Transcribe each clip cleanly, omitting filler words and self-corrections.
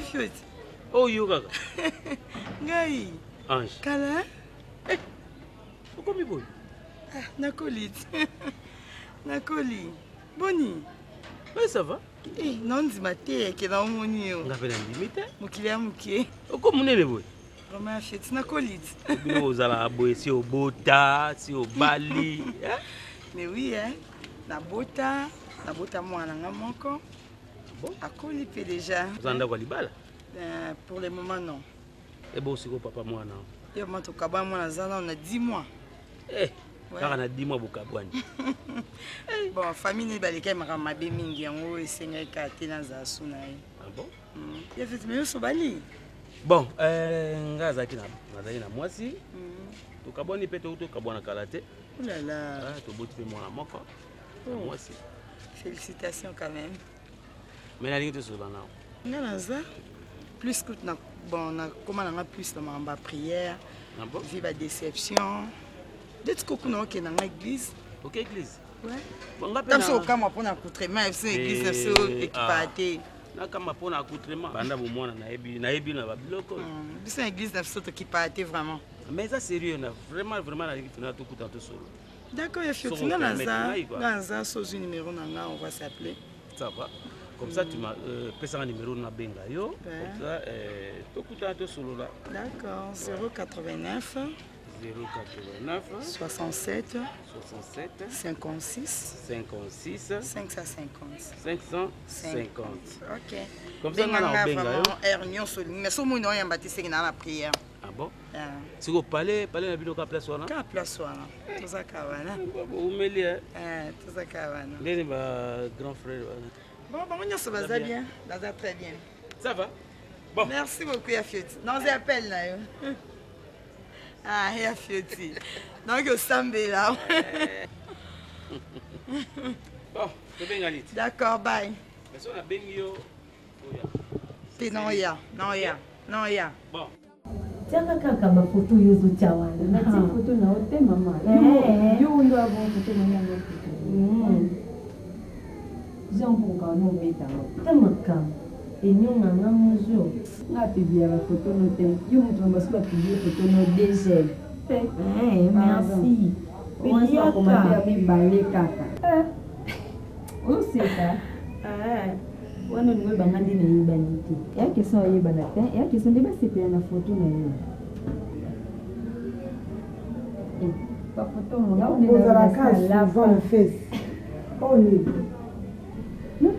Fioti. Oh yo kaka. Ngai. Ange. Kala. Eh. Okomi boye. Ah, nakoli. Nakoli. Boni. Mais ça va. Eh, nandima te ke naomoni yo. Nga mpe nandimi te. Mokili ya moke. Okomi monene boye. Vraiment fieti nakoli. Bino ozalaka boye si obota, si obali. Eh? Mais oui, hein. Nabota, nabota mwana nga moko. Bon? Akoli mpe déjà. Oza ndako ya libala? Euh, pour le moment non. Ebo sikoyo papa mwana. Ye mama tokabwana mwana aza nano na 10 mois. Eh, kaka na 10 mois bokabwani. Bon, famille nini balekaki makambo mabe mingi yango esengaki kaka te nazala su na ye. Ah bon? Mm. Ye feti me nyonso bali. Bon, euh, nga azalaki na nazalaki na mwasi. Mm. Tokabwani mpe tokabwana kala te. Oulala. Ah, toboti mpe mwana moko. Na oh. mwasi. Félicitations quand même. Mais nalingi tosolola nao. Nga naza plus kutu na bon nakoma nanga plus na makambo ya prière. Ah bon? Vie ba déception. Ndeti koku na okenda nga église. Ok église. Ouais. Bon nga pe na. Tamso okamwa pona accoutrement ya biso église na biso eh, ekipa ah. te. Nakama pona accoutrement. Banda bomwana nayebi nayebi na ba biloko. Hmm, biso na église na biso tokipa te vraiment. Mais eza sérieux na vraiment vraiment nalingi tuna tokuta tosolo. D'accord, ya fioti nga naza nga naza sozwi numéro na nga on va s'appeler. Ça va. Comme ça tu m'as euh, pesa nga numéro na benga yo. Comme ça euh, tokutana tosolola. D'accord, 089 089 67 67 56 56 550 550. Ok. Comme ça nga na benga yo. Heure nyonso mais so moi na oyamba te seki na na prière. Ah bon? Ah. Siko palais, palais na bino ka place wana? Ka place wana. Toza ka wana. Umeli eh. Eh, toza ka wana. Ndeni ba grand frère wana. Bon, bango nyonso baza bien, baza très bien. Ça va? Bon. Merci beaucoup ya Fioti. Naozi appel na yo. Ah, ya Fioti. Donc osambela. Bon, tobengani. D'accord, bye. Mais so nabengi yo te naoya naoya naoya bon tiaka kaka bafoto oyo ozotia wana natie ah. foto na yo te mama eh. yo ndo abo foto na yango foto hmm. jean mpoka wana obetanga ta makambo enyonga nga mojo nga apublia bafoto no te yo moto na basu bapiblie foto no dgl eh, merci ya mibale kaka eh. Oseka. Ah, wana olingi oyeba nga nde nayebani te. Eya question oyebana te, eya question nde basepela na photo na yo. Eh, ba photo mona ozalaka souvent na fesse oyo nini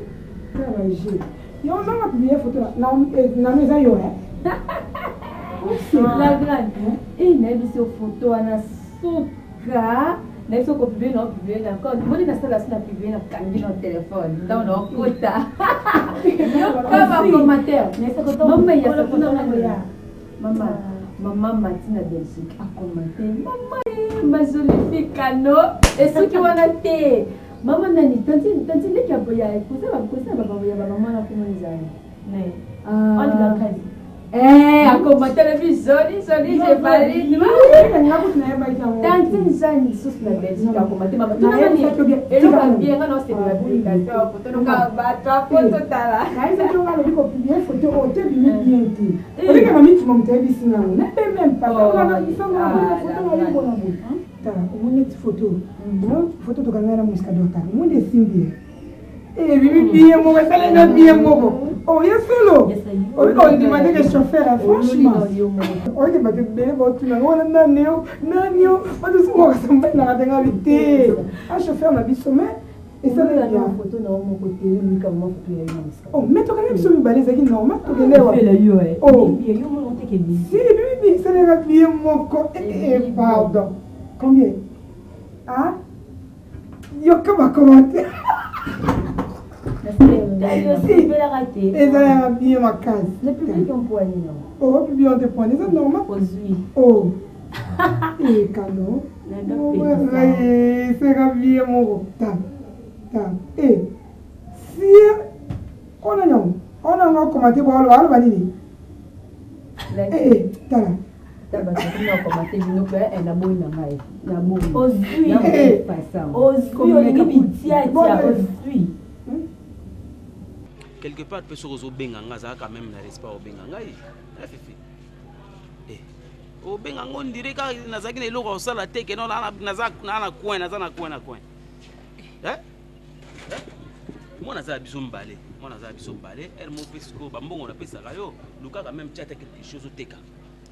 tala je yo ozanga publie photo nano eza yo la grande eh nayebisi yo photo wana suka Na biso ko publier na publier na compte. Moni na sala na publier na kangi na téléphone. Tango na okota. Yoka ba commentaire. Mama ya sakuna na Mama mama Mati na Belgique a commenté. Mama ma jolie fille Kano et soki wana te. Mama nani tanti tanti leki ya boya kosa ba kosa ba ya ba mama na komona ezali. Nee. Ah. Olga Kazi. Eh, akomata na bi joli joli je valide. Tantine Jeanne lisusu na Belgique akomate mama. Tuna nani eloko ya bien nga na osepela publication photo noka bato ya poto tala. Nayebisaki nga alobi ko publier photo oyo te ebimi bien te. Oleke na mitima moto ayebisi nga yango. Nayebi même pas. Photo na yo bona boye. Tala omoni neti photo. Photo tokangaki na Muscador tala. Omoni esimbi ye. Ebimi eh, bien moko esali nga bien moko oh ya solo obi kondima ndenge chauffeur franchement oyoki bato ebele baotuna wana nani yo nani yo bato soki mobali nanga te nga bi te a chauffeur na biso mais esali bien photo na yo moko te oluka mama photo ya yo oh mais tokanga biso mibale ezalaki normal tokende wa oh si ebimi esali nga bien moko eh pardon combien ah Yoka ba commentaire. Ezalaka bien makasi. Oh, publie te poani eza normal. Oh. Eh, kano. Eseka bien moko. Ta. Ta. Eh. Si ona nyango. Ona ngo commenter bo aloba aloba nini? Eh, eh, tala. Ta bato bakomi na komate bino pe eh, naboyi na ngai naboyi ozwi ozwi olingi bitiatia ozwi. Quelque part mpe soki ozobenga ngai azalaka meme na respect obenga ngai. Eh Fifi. Eh. Obenga ngo ndire kaka nazalaki na eloko ya kosala te ke non naza na coin, naza na coin na coin. Eh? Eh? Mwana aza ya biso mibale, mwana aza ya biso mibale, heure moko mpe sikoyo bambongo napesaka yo, lukaka meme tia ata quelque chose oteka.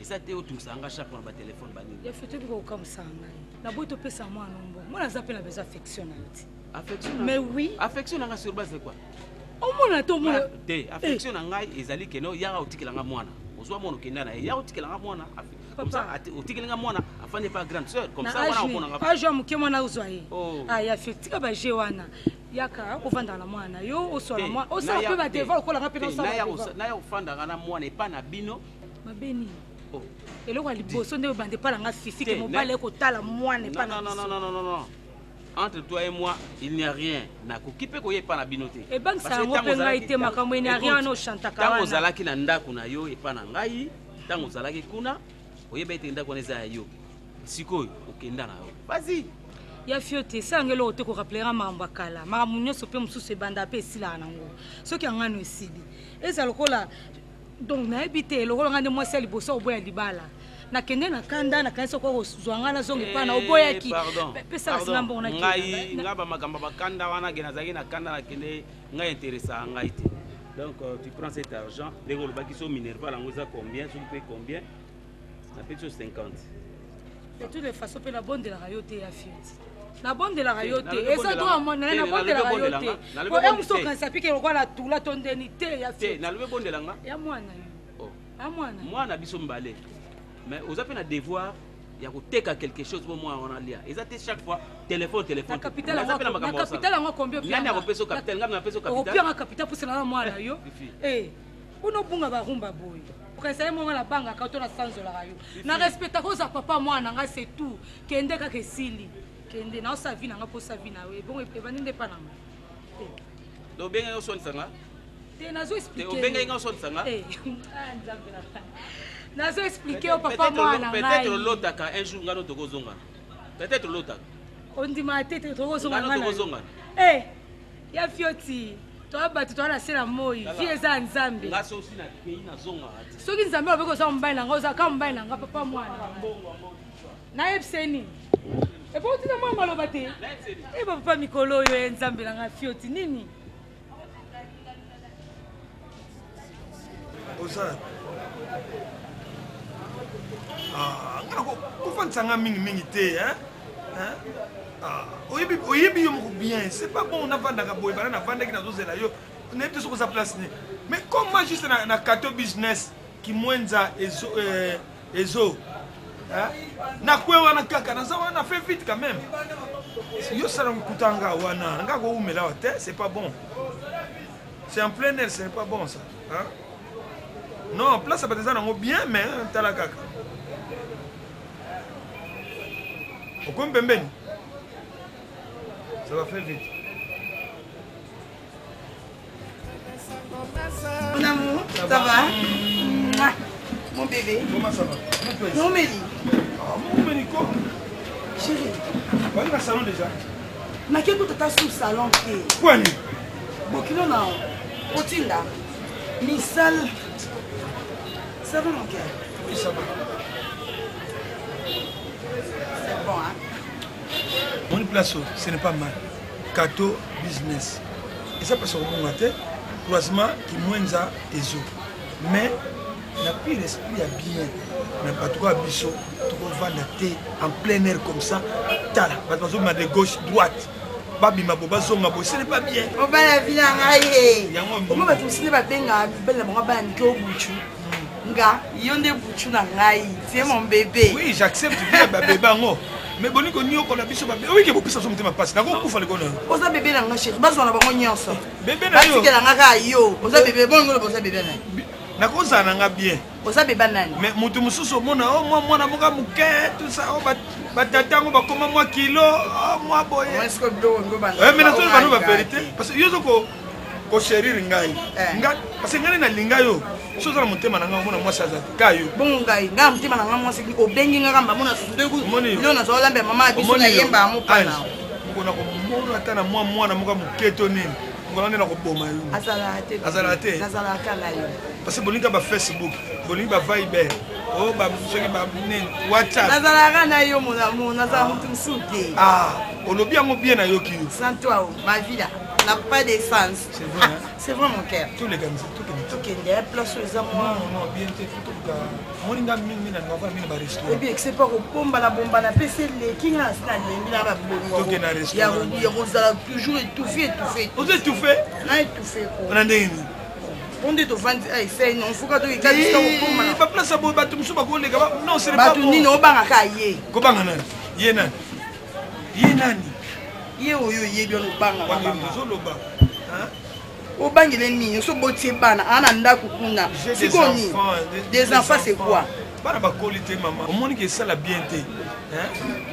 Eza te otungisaka nga chaque fois na batelefone banini. Ya fete okoki kokamwisaka ngai. Naboyi topesa mwana mbongo. Mwana aza mpe na besoin affection na yo te. Affection Mais oui. Affection na nga sur base de quoi? Omona to omona. Te, affection na ngai ezali que no yaka otikela nga mwana. Ozwa mwana okenda na ye, yaka otikela nga mwana. Comme ça, otikeli nga mwana, afandi pa grande sœur. Comme ça wana omona nga. Âge ya moke mwana ozwa ye. Oh. Ah ya fe tika ba jeu wana. Yaka ovanda na mwana yo oswala mwana. Osala pe ba devoir okola nga pe na osala. Naya ofandaka na mwana epa na bino. Mabe nini? Oh. Eloko ya liboso nde obanda epa na nga fifi ke mobali ekotala mwana epa na biso. Non non non non non. Entre toi et moi, il n'y a rien. Nakoki mpe koya epa na bino te. Ebangisa yango mpe ngai te makambo il n'y a rien wana oshantaka wana. Ntango ozalaki na ndako na yo epa na ngai, ntango ozalaki kuna, oyeba ete ndako wana eza ya yo. Sikoyo okenda na yo. Vas-y. Ya fio te esala ngai eloko te korapelera makambo ya kala makambo nyonso mpe mosusu ebanda mpe esilaka nango soki yangano esili eza lokola donc nayebi te lokola ngai nde mwasi ya liboso oboya libala nakende na kanda nakanisi okoki kozwa ngai nazonga epai na eh, oboyaki pesaka singa mbongo ngai ngai bamakambo bakanda wana ke nazalaki na kanda nakende ngai interesaka ngai te donc euh, tu prends cet argent ndenge olobaki so minerval yango eza combien soki mpe combien napesi yo 50 de toutes les façons mpe nabondelaka yo te ya fioti nabondelaka yo te eza droit mona naye nabondelaka yo te po e mosu okanisa pike lokola tula to ndeni te ya te nalobi ebondela nga ya mwana yo oh. ya mwana mwana biso mibale mais oza mpe na devoir ya koteka quelque chose mpo mwana wana alia eza te chaque fois téléphone téléphone na capital yango combien nani akopesa yo capital ngai napesa yo capital okopianga capital mpo na mwana yo eh kuna obunga barumba boye okanisa ye monga nabangaka to nasanzolaka yo na respectaka oza papa mwana nga c'est tout kende kaka esili kende na osa vie na nga mposa vie na yo ebongo ebandi nde epa na nga donc obengaki oswanisa nga te nazo explique obengaki nga oswanisa nga eh, ah, nzambe na nazo explique yo papa mwana ngai peut-être olotaka un jour nga no tokozongana peut-être olotaka ondima te te tokozongana nga tokozongana eh ya fioti toa bato toa na se na moi vie eza ya nzambe soki nzambe alobi koza mobali na nga oza kaka mobali na nga papa mwana nayebisa ye nini ebongo tina mwa maloba te e bapapa mikolo oyo ye nzambe na nga fioti nini oza ah, nga kofandisa nga mingimingi te ah, oyebi yo moko bien c'est pas bon navandaka boye bana navandaki nazozela yo nayebi te soki oza place nini mais comment juste na, na cato business kimwenza ezo, eh, ezo na kwe wana kaka naza wana fait vite quand même yo sala nkuta nga wana nga kowumela awa te c'est pas bon c'est en plein air ce n'est pas bon ça hein? non place ya bato eza nango bien mais tala kaka okomi pembeni ça va faire vite Mon amour, ça, ça va Mouah. Mon bébé. Comment ça va Non, Mélie. Ah, mon Mélie, quoi Chérie. On est dans le salon déjà. Nake kuta ta sous salon te. Quoi ni Bokilo na otinda. Misal. Ça va mon cœur Oui, ça va. C'est bon, hein Mon place, ce n'est pas mal. Kato business. Eza place kobonga te. Croisement Kimwenza ezo. Mais na pire esprit ya bien na bato kaka biso tokovanda te en plein air comme ça tala bato bazobima de gauche droite babima bo bazonga bo ce n'est pas bien obala vi na ngai ye omo bato mosusu nde babengaka mibali na bango bana mike obuchu nga yo nde buchu na ngai tu es mon bébé oui j'accepte bien babebe yango mais boni koniokola biso babe oyike bopesa biso motema mpasi nakokufa likolo na yo oza bebe na nga chéri bazwa na bango nyonso bebe na yo batikela nga kaka yo oza bebe bongo loba oza bebe nani nakozala na nga bien oza beba nani mais moto mosusu omona o oh, mwa mwana moka moke tout ça o oh, batata yango bakoma mwa kilo oh, mwa boye eh, mais nazoloba no baverité parce que yo ozo kosherire ngai eh. parce que ngai nde nalinga yo so oza na motema na ngai omona mwasi aza te ka yo bongo ngai ngai na motema na ngai mwasi obengi ngai kamba mona susulo nazwa olamba mama ya biso nayemba yango mpana mokona komona ata na mwa mwana moko moke to nini Mokolo nde nakoboma yo. Azalaka te. Azalaka te. Nazalaka na yo. Parce que bolingi ba Facebook, bolingi ba Viber, oh ba soki ba nini, WhatsApp. Nazalaka na yo mon amour, nazala moto mosusu te. Ah, olobi yango bien nayoki yo. Sans toi, ma vie là n'a pas de sens. C'est vrai. Hein? C'est vrai mon cœur. Tous les gars, tokende. Tokende, place oyo eza mwa. Non, non, bien te, toluka. Omoni nga mingi na ngava mingi na ba restaurant. Ebi excès pas kobombana bombana pe se leki nga na nalembi na babongo. Tokende na restaurant. Ya kozala toujours étouffé étouffé. Ozo étouffé? Na étouffé ko. Na ndenge nini? Po nde tovandi esei non fuka toyika biso kobombana. Ba place ya boye bato mosusu bakoleka non ce n'est pas Bato nini obangaka ye? Kobanga nani? Ye nani? Ye nani? Ye oyo oyebi wana obangaka. Ozoloba. Obangele nini? Oso botie bana aa na ndako kuna. Sikoyo nini? Des enfants c'est quoi? Bana bakoli te mama. Omoni ke esala bien te.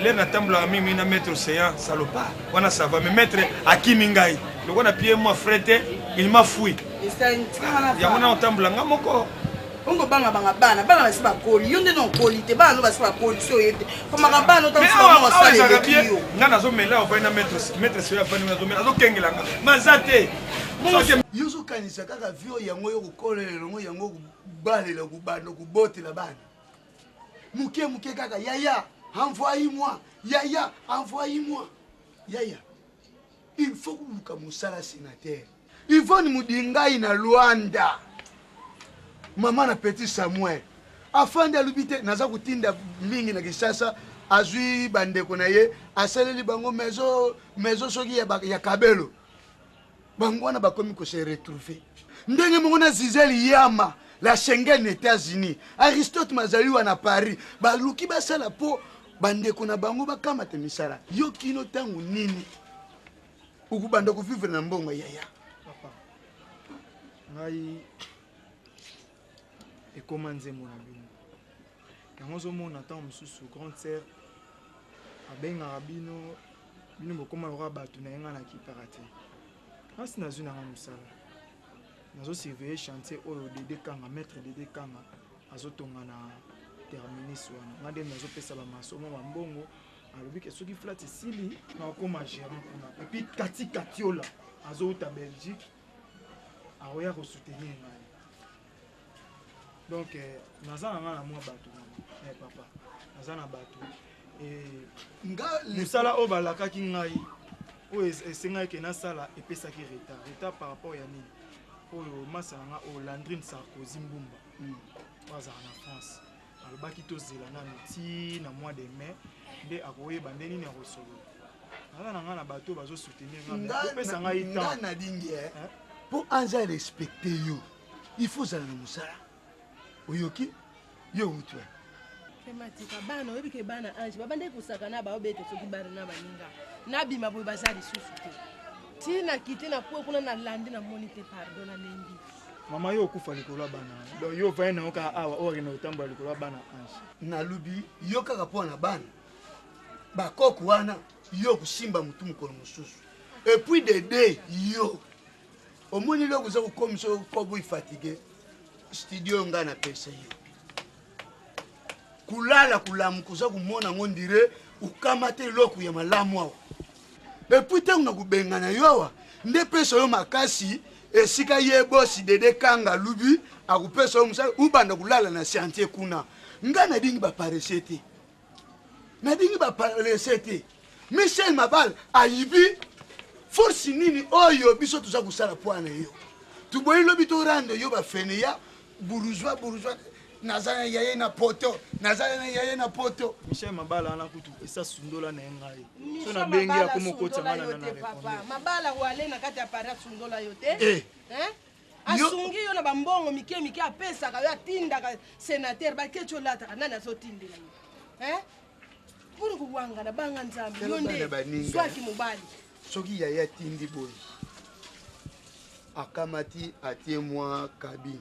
L'heure natambolaka mingi na maître Océan salopard. Wana ça va mais maître akimi ngai. Lokola na pie moi frais te, il m'a fui. Yango na otambola nga moko. Ongo banga banga bana, bana basi bakoli, yo nde na okoli te, bana no basi bakoli, so ye te. Komaka bana otambola bango basala eleki yo. Nga nazomela ofandi na maître maître Océan afandi nazomela azokengela nga. Maza te. Yo ozokanisa kaka vie oyo yango yo kokolela elongo yango kobalela kobanda kobotela bana moke moke kaka yaya envoie moi yaya envoie moi yaya il faut koluka mosala sénateur Yvonne Mudingai na Luanda mama na petit Samuel afandi alobi te naza kotinda mingi na Kinshasa azwi bandeko na ye asaleli bango maison maison soki ya, ya kabelo bango wana bakomi ko se retrouver ndenge moko na Zizel Yama la Schengen États-Unis Aristote Mazaliwa na Paris baluki basala mpo bandeko na bango bakamata misala yo kino ntango nini okobanda kovivre na mbongo yaya papa ngai ekoma nzembo na bino yango ozomona ntango mosusu grande sœur abengaka bino bino bokoma lokola bato na ye ngai nakipaka te asi nazwi na ngai mosala nazosurveille chantier oyo dede kanga maître dede kanga azotonga na terminus wana ngai nde nazopesa bamaso mwa bambongo alobi ke soki flat esili nakokoma gérant kuna epuis kati katiola azowuta belgique akoya kosoutenir ngai donc eh, naza na ngai na mwa bato eh, papa naza na bato mosala oyo balakaki ngai oyo esengaki ke nasala epesaki retard retard par rapport ya nini oyo masa na ngai oyo landrine sarkozy mbumba hmm. oyo azalaka na france alobaki tozela nanu ti na mois de mai nde akoyeba nde nini akosolola naza na ngai na bato oyo bazosoutenir ngai kopesa ngai temps nalingi eh? mpo ange arespecte yo il faut ozala na mosala oyoki yo outi wapi tika bana oyebi ke bana ange babandaki kosaka na baobete soki bana na baninga nabima boye baza lisusu te ti na kite na kwe kuna nalandi namoni te pardon nalembi mama yo okufa likolo ya bana donc yo ovandi na yo kaka awa oyo akende kotambola likolo ya bana ange nalobi yo kaka mpo na bana bakoko wana yo okosimba motu mokolo mosusu epuis dede yo omoni eloko oza kokomisa okobo ifatigue studio oyo ngai napesa yo kulala kulamuka oza komona yango ndire okamata eloko ya malamu awa epuis ntango na kobengana yo awa nde pesa yo makasi esika ye bosi dede kanga lubi akopesa yo mosala ubanda kolala na chantier kuna ngai nalingi baparese te nalingi baparese te michel mabal ayibi force nini oyo biso toza kosala mpo na yo toboyi lobi torande yo bafeneya bourgeois bourgeois naza na yaye na poto naza na yaye na poto michel mabala wana kutu esa sundola na ye ngai so nabengi akoma okotisa ngai na na mabala wale na kati ya paris asundola yo te eh. Asungi yo na bambongo mike mike apesaka yo atindaka senateur baketi olataka nani azotindela yo mpona kowangana banga nzambe yo nde zwaki mobali soki yaya atindi boye akamati atie mwa kabine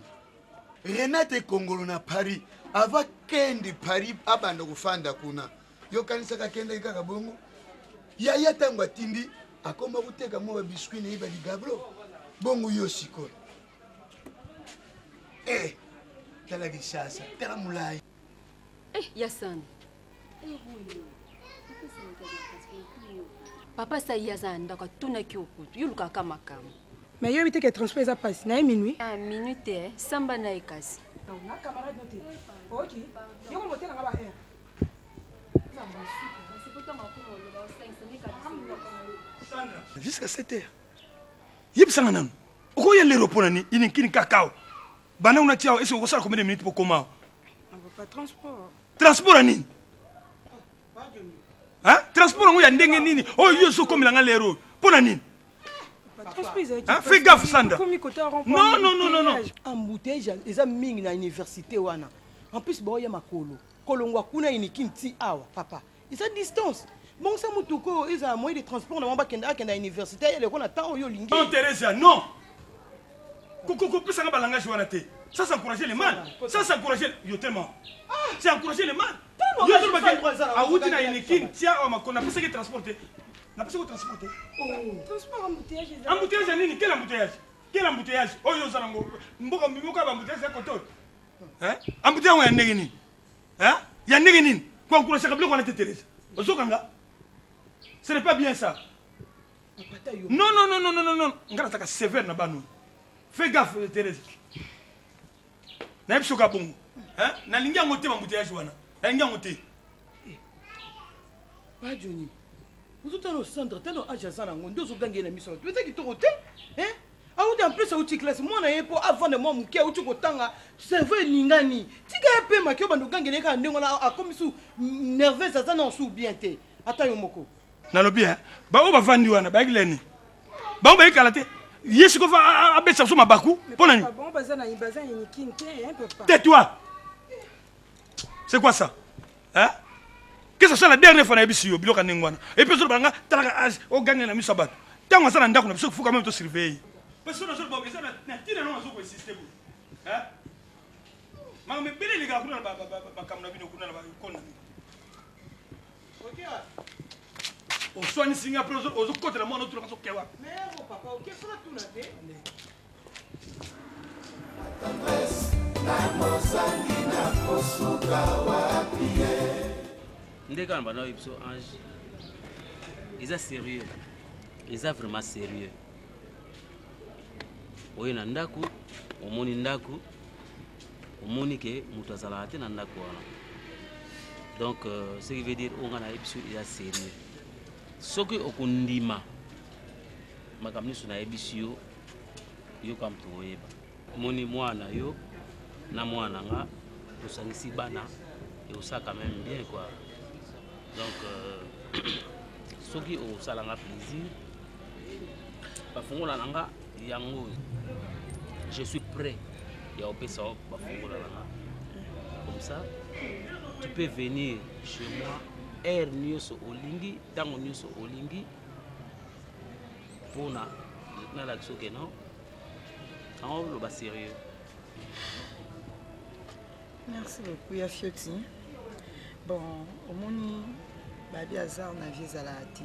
renate kongolo na paris ava kende paris abanda kofanda kuna yokanisaka akendaki kaka bongo yaya ntango atindi akoma koteka mwa babiskuit na ye baligablo bongo yo sikoyo eh, tala kinshasa tala molai eh, ya sani eh, papa sa ye aza na ndako atunaki yo kutu yo olukaka makambo. Mais yo oyebi te ke transport eza pasi naye minuit. Ah minuit te eh. Samba naye kasi. Na camarade no te. Ok. Yo ko motela nga ba heure. Jusqu'à 7 heures. Yebisa nga nanu. Okoya lero pona nini? Ininkini kakao. Banda kuna ti awa est-ce que okosala combien de minutes po okoma awa? Papa transport. Transport ya nini? Hein? Transport yango ya ndenge nini? Oyo yo ozokomela nga lero oyo. Pona nini? Hein? Fais gaffe Sandra. Non non non non non. Embouteillage eza mingi na université wana. En plus baoya makolo. Kolongwa kuna unikin ti awa papa. Eza distance. Bongisa motuka oyo ezala moyen de transport na bango bakenda akenda université ayela eko na temps oyo olingi. Non Theresia non. Kopesa nga ba langage wana te. Ça c'est encourager le mal. Ça c'est encourager yo tellement. C'est encourager le mal. Yo toloba awuti na unikin tia awa makolo napesaki transport te. Napesaki transport te. Transport embouteillage eza. Embouteillage ya nini? Quel embouteillage? Quel embouteillage? Oyo oza nango mboka mboka ba embouteillage ya koto. Hein? Embouteillage yango ya ndenge nini? Hein? Ya ndenge nini? Ko encourager biloko wana te Teresa. Ozokanga? Ce n'est pas bien ça. Non non non non non non non. Nga nataka sévère na bano. Fais gaffe Teresa. Nayebi soka bongo. Hein? Nalingi yango te ba embouteillage wana. Nalingi yango te. Ba Johnny. Ozotala au centre, tala age aza nango, nde ozogangi ye na miso. Eza kitoko te? Hein? Awuti en plus awuti classe mwana ye mpo avanda mwa moke awuti kotanga cerveau eningani tika ye pema ke obanda ogangela ye kaka ndenge wana akomi su nerveuse aza na su bien te ata yo moko. Nalobi hein ba oyo bavandi wana bayaki leni bango bayaki kala te ye sikoyo fa abetisa biso mabaku mpo na nini? Bango baza na baza unikin te hein papa. Tais-toi. C'est quoi ça? Hein? Que ce soit la dernière fois nayebisi yo biloko ya ndenge wana. Et puis ozoloba nga talaka age ogangela na miso ya bato. Ntango aza na ndako na biso il faut quand même to surveiller ye. Parce que nazoloba eza na ntina nao nazo ko insister boye. Hein? Makambo ebele elekaka kuna na makambo na bino kuna na ba ekole na bino. Oswanisi nga mpe ozokotela mwana otulaka sokewa. Nde kaka na banda oyebi biso ange eza sérieux eza vraiment sérieux oye na ndako omoni ndako omoni ke moto azalaka te na ndako wana donc euh, ce qui veut dire oyo ngai nayebi biso eza sérieux soki okondima makambo nyonso nayebisi yo yoka moto oyeba omoni mwana na yo na mwana na nga tosangisi bana ekosala quand même bien quoi donc euh, soki okosala nga plaisir bafongola na nga yango je suis prêt ya kopesa yo bafongola na nga comme ça tu peux venir chez moi heure nyonso olingi ntango nyonso olingi mpona nalakisa oke non yango loba sérieux. Merci beaucoup ya Fioti. Bon, omoni babi hasard na vie ezalaka te.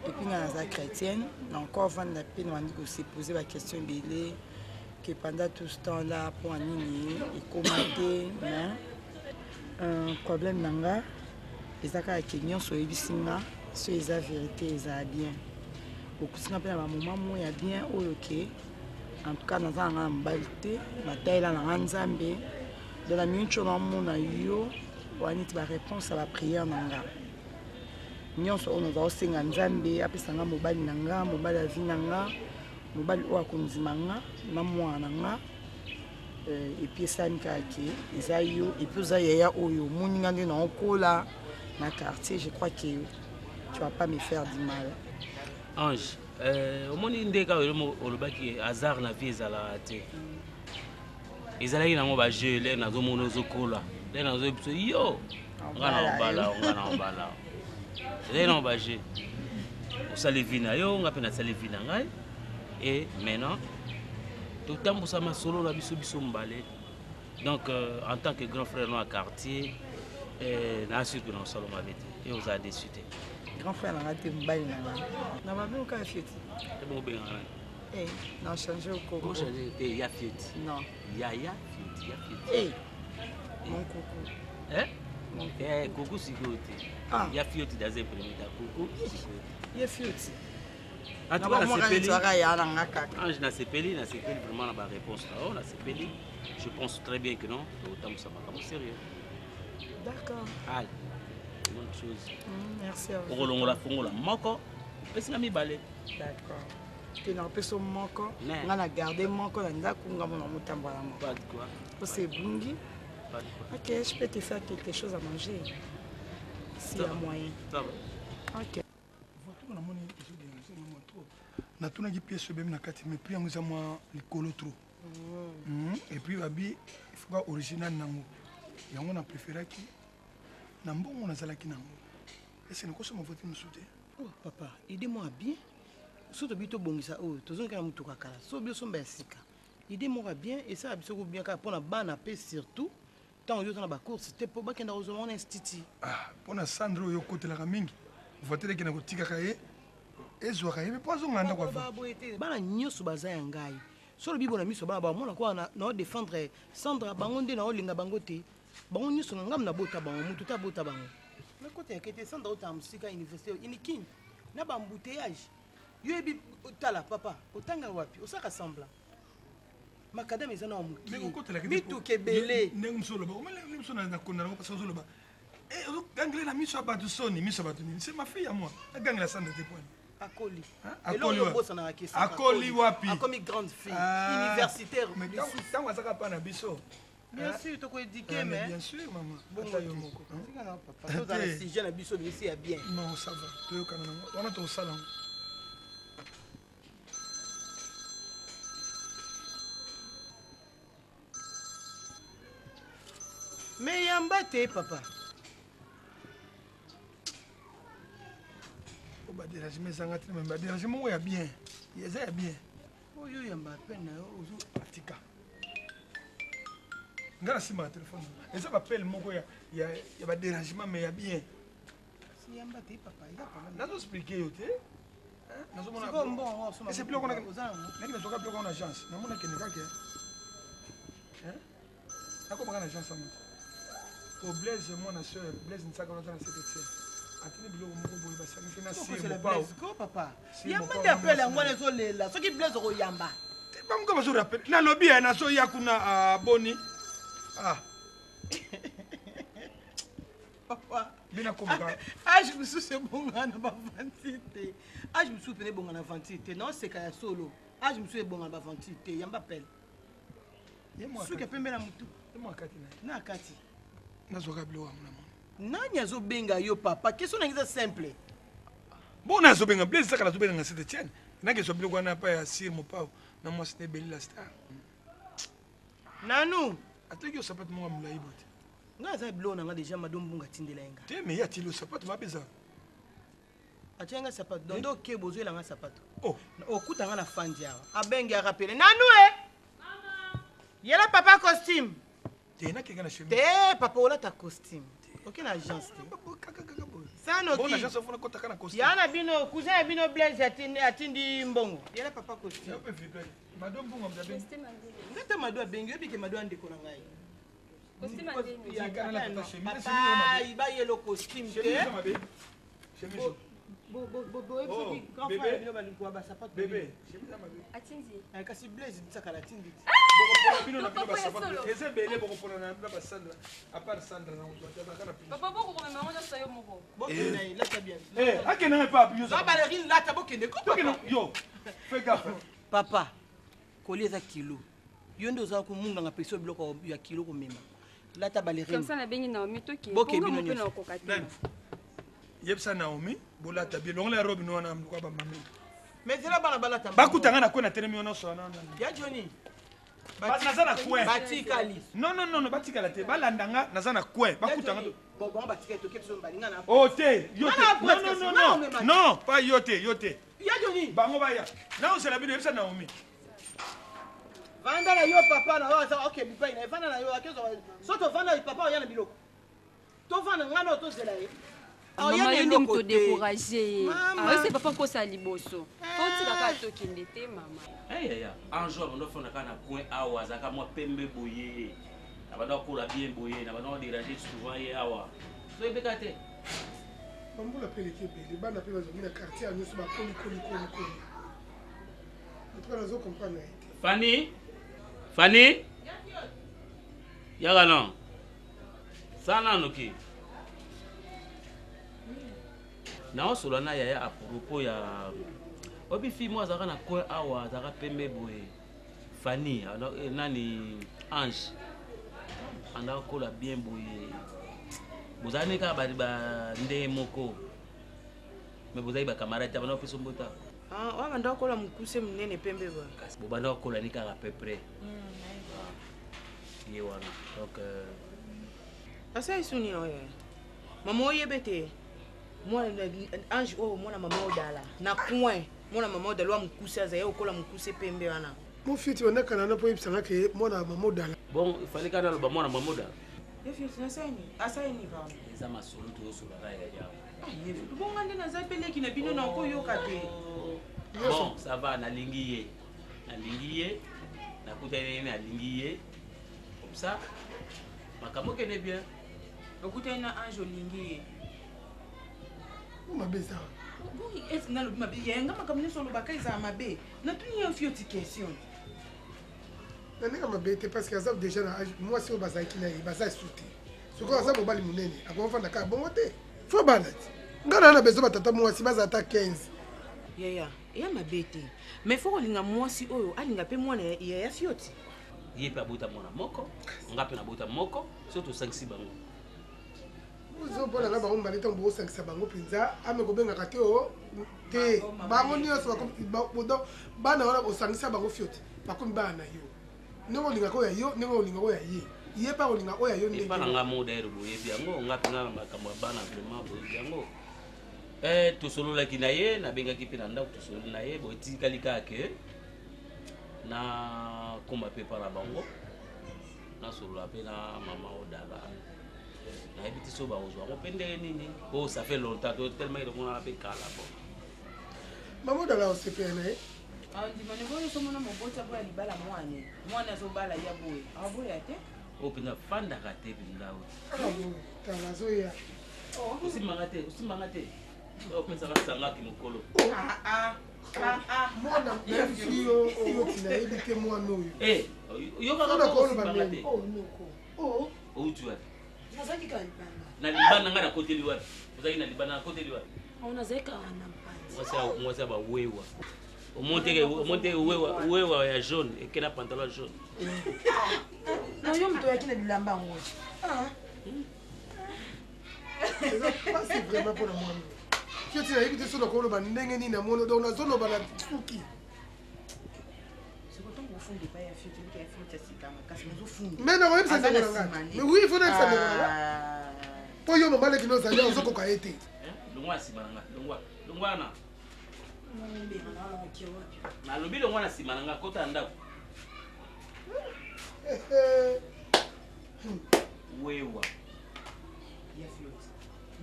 Et puis nga naza chrétienne, na encore vanda mpe na bandi kose poser ba question ebele que pendant tout ce temps là mpo ya nini ekoma te mais euh, problème na nga eza kaka ke nyonso oyebisi nga so eza verité ezala bien okusi nga mpe na bamoment mo ya bien oyo ke en tout cas naza na nga na mobali te natalela na nga nzambe donc na minute oyo naomona yo wana neti baréponse ya baprière na nga nyonso oyo naza kosenga nzambe apesa nga mobali na nga mobali ya vie na nga mobali oyo akondima nga na mwana na nga euh, epuis esalami kaka ke eza yo epuis oza yaya oyo omoni nga nde naokola na quartier je crois que tu vas pas me faire du mal ange euh, omoni nde kaka olobaki hasard na vie ezalaka te ezalaki nango bajeu lere nazomona ozokola lere nazoyebi biso yo nga na obala nga na obala ezalaki nango bajeu osali vie na yo nga mpe nasali vie na ngai et maintenant totambusa masolo na biso biso mibale donc euh, en tant que grand frère no ya quartier eh, na sûr que na osala mabe te e ozala déçu te grand frère na nga te mobali na nga na mabe oka fieti te bongo obengaka nani eh, na change okoko ochange te ya fieti non ya ya fieti ya fieti eh, mon coucou eh? Eh, kuku sikoyo te ah. ya fioti dans un premier temps kuku sikoyo te ye fioti. En tout cas, nasepeli. Ya na nga kaka. Ange, nasepeli, nasepeli vraiment na ba réponse na yo, nasepeli. Je pense très bien que non, totambusa makambo sérieux. D'accord. Allez, bonne chose. Merci à vous. Okolongola fongola moko, opesi nga mibale. D'accord. Te nakopesa moko, nga na garde moko na ndako nga mona motambola moko. Pas de quoi. Osi ebungi. Pas de quoi. Ok, je peux te faire quelque chose à manger. S'il y a moyen. Ça va. Ok. Voiture namoni ezoderange nga mwa trop. Natunaki pièce ebemi na kati mais prix yango eza mwa likolo trop. Et puis babi ifoka original nango. Yango na préféraki na mbongo nazalaki nango. Ese nakosoma voiture mosusu te. Oh papa, idée moko ya bien. Soki tobi tobongisa oyo, tozongi na motuka kala. Soki biso ya sika. Idée moko ya bien esala biso ko bien kaka mpona bana mpe surtout ntango yo oza na bacourse te mpo bakenda kozwa bango na institut. Ah, mpona Sandre oyo okotelaka mingi. Voiture ekenda kotikaka ye ezwaka ye mpe mpo azonga na ndako avant. Boye te, bana nyonso baza ya ngai. Soki olobi bona miso bana bamona kwa na défendre Sandra bango nde naolinga bango te. Bango nyonso na ngambo nabota bango, motu te abota bango. Nakota yake te, Sandra otala mosika université unikin na ba embouteillage. Yo yebi tala papa, otanga wapi? Osaka semblant. Makadam eza na mokie. Mituka ebele. Ndenge mosusu oloba, omoni ndenge mosusu na kondana ngo parce que ozoloba. Eh, ozogangela na miso ya bato soni, miso ya bato nini? C'est ma fille à moi. Nagangela Sandra te poani. Akoli. Akoli wapi? Akoli wapi? Akomi grande fille, universitaire. Mais ntango azaka pa na biso. Bien sûr, tokoéduquer, mais bien sûr, maman. Ata yo moko. Papa, tozala sujet na biso bimisi ya bien. Non, ça va. Toyokana nango. Wana tokosala yango. Mais yamba te papa. O ba dérangement ezanga te, mais ba dérangement moko ya bien. Eza ya bien. Oyo yamba peine na yo ozo atika. Nga nasimbaka telefone. Eza ba appel moko ya ya ya ba dérangement mais ya bien. Si yamba te papa, eza problème. Nazo expliquer yo te. Nazomona. Sikoyo mbongo osomba. Ese biloko na oza nango. Naki nazwaka biloko na agence. Namona kende kaka. Hein? Nakomaka na agence yango. Po Blaise mwana sœur, Blaise Nsaka aza na secrétaire. Atindi biloko moko boye basangisi na Okosela sir mopao. Blaise ko papa. Sir Yamba Mopao nde appel na yango wana ezolela. Soki Blaise okoyamba. Bango bazo rappel. Nalobi ya nazoya kuna ah, boni. Ah. Papa. Bina komaka. Age mosusu ebonga na baventure te. Age mosusu pene ebonga na venture te. Naoseka ya solo. Age mosusu ebonga na baventure te. Yamba appel. Suki pembe na mutu. Na kati. Nazwaka biloko yango na mona. Nani azobenga yo papa? Question na ngai eza simple. Bon nazobenga Blaise Saka nazobenga na Saint Etienne. Nakezwa biloko wana pa ya Sir Mopao na mwasi na ebeli la star. Nanu. Ateki yo sapato moko ya molai boye te. Ngai aza biloko na ngai déjà Mado Mbunga atindela ye ngai. Te mais ye atili yo sapato mabe eza. Atia ngai sapato. Donc nde oke bozoyela ngai sapato. Oh. Okuta ngai na fandi awa. Abengi arapele. Nanu e! Yela papa costume. Te nakeka na chemise. Te papa olata costume. Oke na agence te. Sanoki. Bon agence ofuna kota kana costume. Ya na bino cousin ya bino Blaise atindi atindi mbongo. Yela papa costume. Mado Mbunga mzabe. Ngata Mado abengi yobi ke Mado andeko na ngai. Costume andeni. Papa iba yelo costume te. Chemise. Bo bo bo bo soki grand frère bino balikuwa ba sapato. Bébé, chemise ya mabe. Atindi. Kasi Blaise bisaka la tindi. Bokopona bino na bino ba sapato. Eza ebele bokopona na bino ba Sandra. À part Sandra na kozwa te azalaka na Papa boko komema yango nyonso yo moko. Bokende na ye, lata bien. Eh, akende na epa yo. Ba ballerine lata bokende ko. Tokende yo. Fais gaffe. Papa, kolia eza kilo. Yo nde oza komunganga pesi biloko ya kilo komema. Lata ballerine. Comme ça nabengi Naomi toke. Boke Bongo bino mpe nyonso. na okoka te. Yebisa Naomi bolata bien longola ya robe no wana mluka ba mami. Mais zela bana balata. Bakutanga na kwe na telemi wana so wana. Ya Johnny. Naza na coin. Batikali. Non non non batikala te. Balanda nga naza na coin. Bakutanga. Bon bon batikali toke biso balinga na. Oh te, yo te. Nga na Non non nga non omema non. te. Non, pas yo te, yo te. Ya Johnny. Bango baya. Na ozela bino yebisa Naomi. Vanda na yo papa na yo aza okay bipai na ye vanda na yo akezwa so tovanda papa oya na biloko. Tovanda nga na tozela ye. Mama yo nde moto décourage ye. Mama. Ayo se papa kosa liboso. Faut tika kaka tokende te mama. Hey, yaya, Ange abanda ofanda kaka na coin awa, azalaka mwa pembe boye. Abanda kokola bien boye, na banda kodéranger souvent ye awa. Toyebeka te. Bambula mpe eleki ebele, bana mpe bazongi na quartier ya nyonso bakoli koli koli koli. En tout cas nazo comprendre ye te. Fanny? Fanny? Yaka non. Sana noki. Naosolola na yaya à propos ya oyebi fille moko azalaka na coin awa azalaka pembe boye Fanny eh, nani Ange andaka kola bien boye bozali ne kaka ba ndenge moko mais bozali ba camarade te banda kopesa mbota ah, oyo banda kokola mokuse monene pembe boye kasi bobanda kokola ni kaka peu près hmm, ah, ye wana donc euh, asali suni oyo mama oyebe te mwana ange oyo mwana mama odala na coin mwana mama odala wa mokuse azali okola mokuse pembe wana mofiti bandakana na mpo oyebisanga ke mwana mama odala bon ifale kaka naloba mwana mama odala asali pardon eza masolo tozosolaka ya yawa bonga nde naza mpe leki na bino na okoyoka te bon ça va nalingi ye nalingi ye nakutani ye nalingi ye comme ça makambo okende bien okutani na ange olingi ye mabe eza ese nalobi mabe yanga makambo nyonso olobaka ezala mabe natuni yo fioti question na ndenge mabe te parce que aza déjà na age mwasi oyo bazalaki na ye baza esu te soki aza mobali monene akofanda kaka bongo te fo bana ti ngai naa na besoin batata mwasi bazala ata 15 yaya eya mabe te mais fo kolinga mwasi oyo alinga mpe mwana yaya fioti ye mpe abota mwana moko nga mpe nabota moko soki tosangisi bango ozomona nga bango mibale ntango bokosangisa bango mpenza ame kobengaka te o te bango nyonso bana wana osangisa bango fiote bakomi bana na yo ndenge olingaka oyo ya yo ndenge olingaka oyo ya ye ye mpe akolinga oyo ya yo epa na nga mo daire boyebi yango nga mpenza na makambo ya bana vraiment boyebi yango eh, tosololaki na ye nabengaki mpe na ndako tosololi na ye boye etikali kaka ke nakoma mpe epa na bango nasolola mpe na mama odala nayebi te so bakozwa yango mpe ndenge nini po ça fait longtemps to tellement elomonana mpe kala bon mama odala osepela na ye andima ah, nebo nyonso mona moboti aboya libala mwane mwana azobala ya boye aboya te oyo mpenza afandaka te mpenza oyo ah, tala azoya oh. osimbanga te osimbanga te opesaka sangaki mokolo ah, mwana nayebisi yo oyo nayebi te mwana oyo eh, yokaka osimbanga te Oh. Outi wapi? Nazalaki kaka libanda. Na libanda ngai nakoteli wapi? Ozalaki na libanda nakoteli wapi? Oh, nazalaki kaka na mpanzi. Mwasi ya bawewa. Omoni te wewa ya jaune eke na pantalon ya jaune. Na yo moto oyaki na bilamba yango. Ah. Eza pasi vraiment mpo na mwana. Kio nayebi te soki nakoloba ndenge nini namoni donc nazoloba na suki. Mais nakoyebisa ndeko na ngai mais oui faut nayebisa ndeko na ngai mpo yo mama leki nozali ozokoka ye te longwa nsima na ngai longwa longwa wana nalobi longwa na nsima na ngai kota na ndako wewa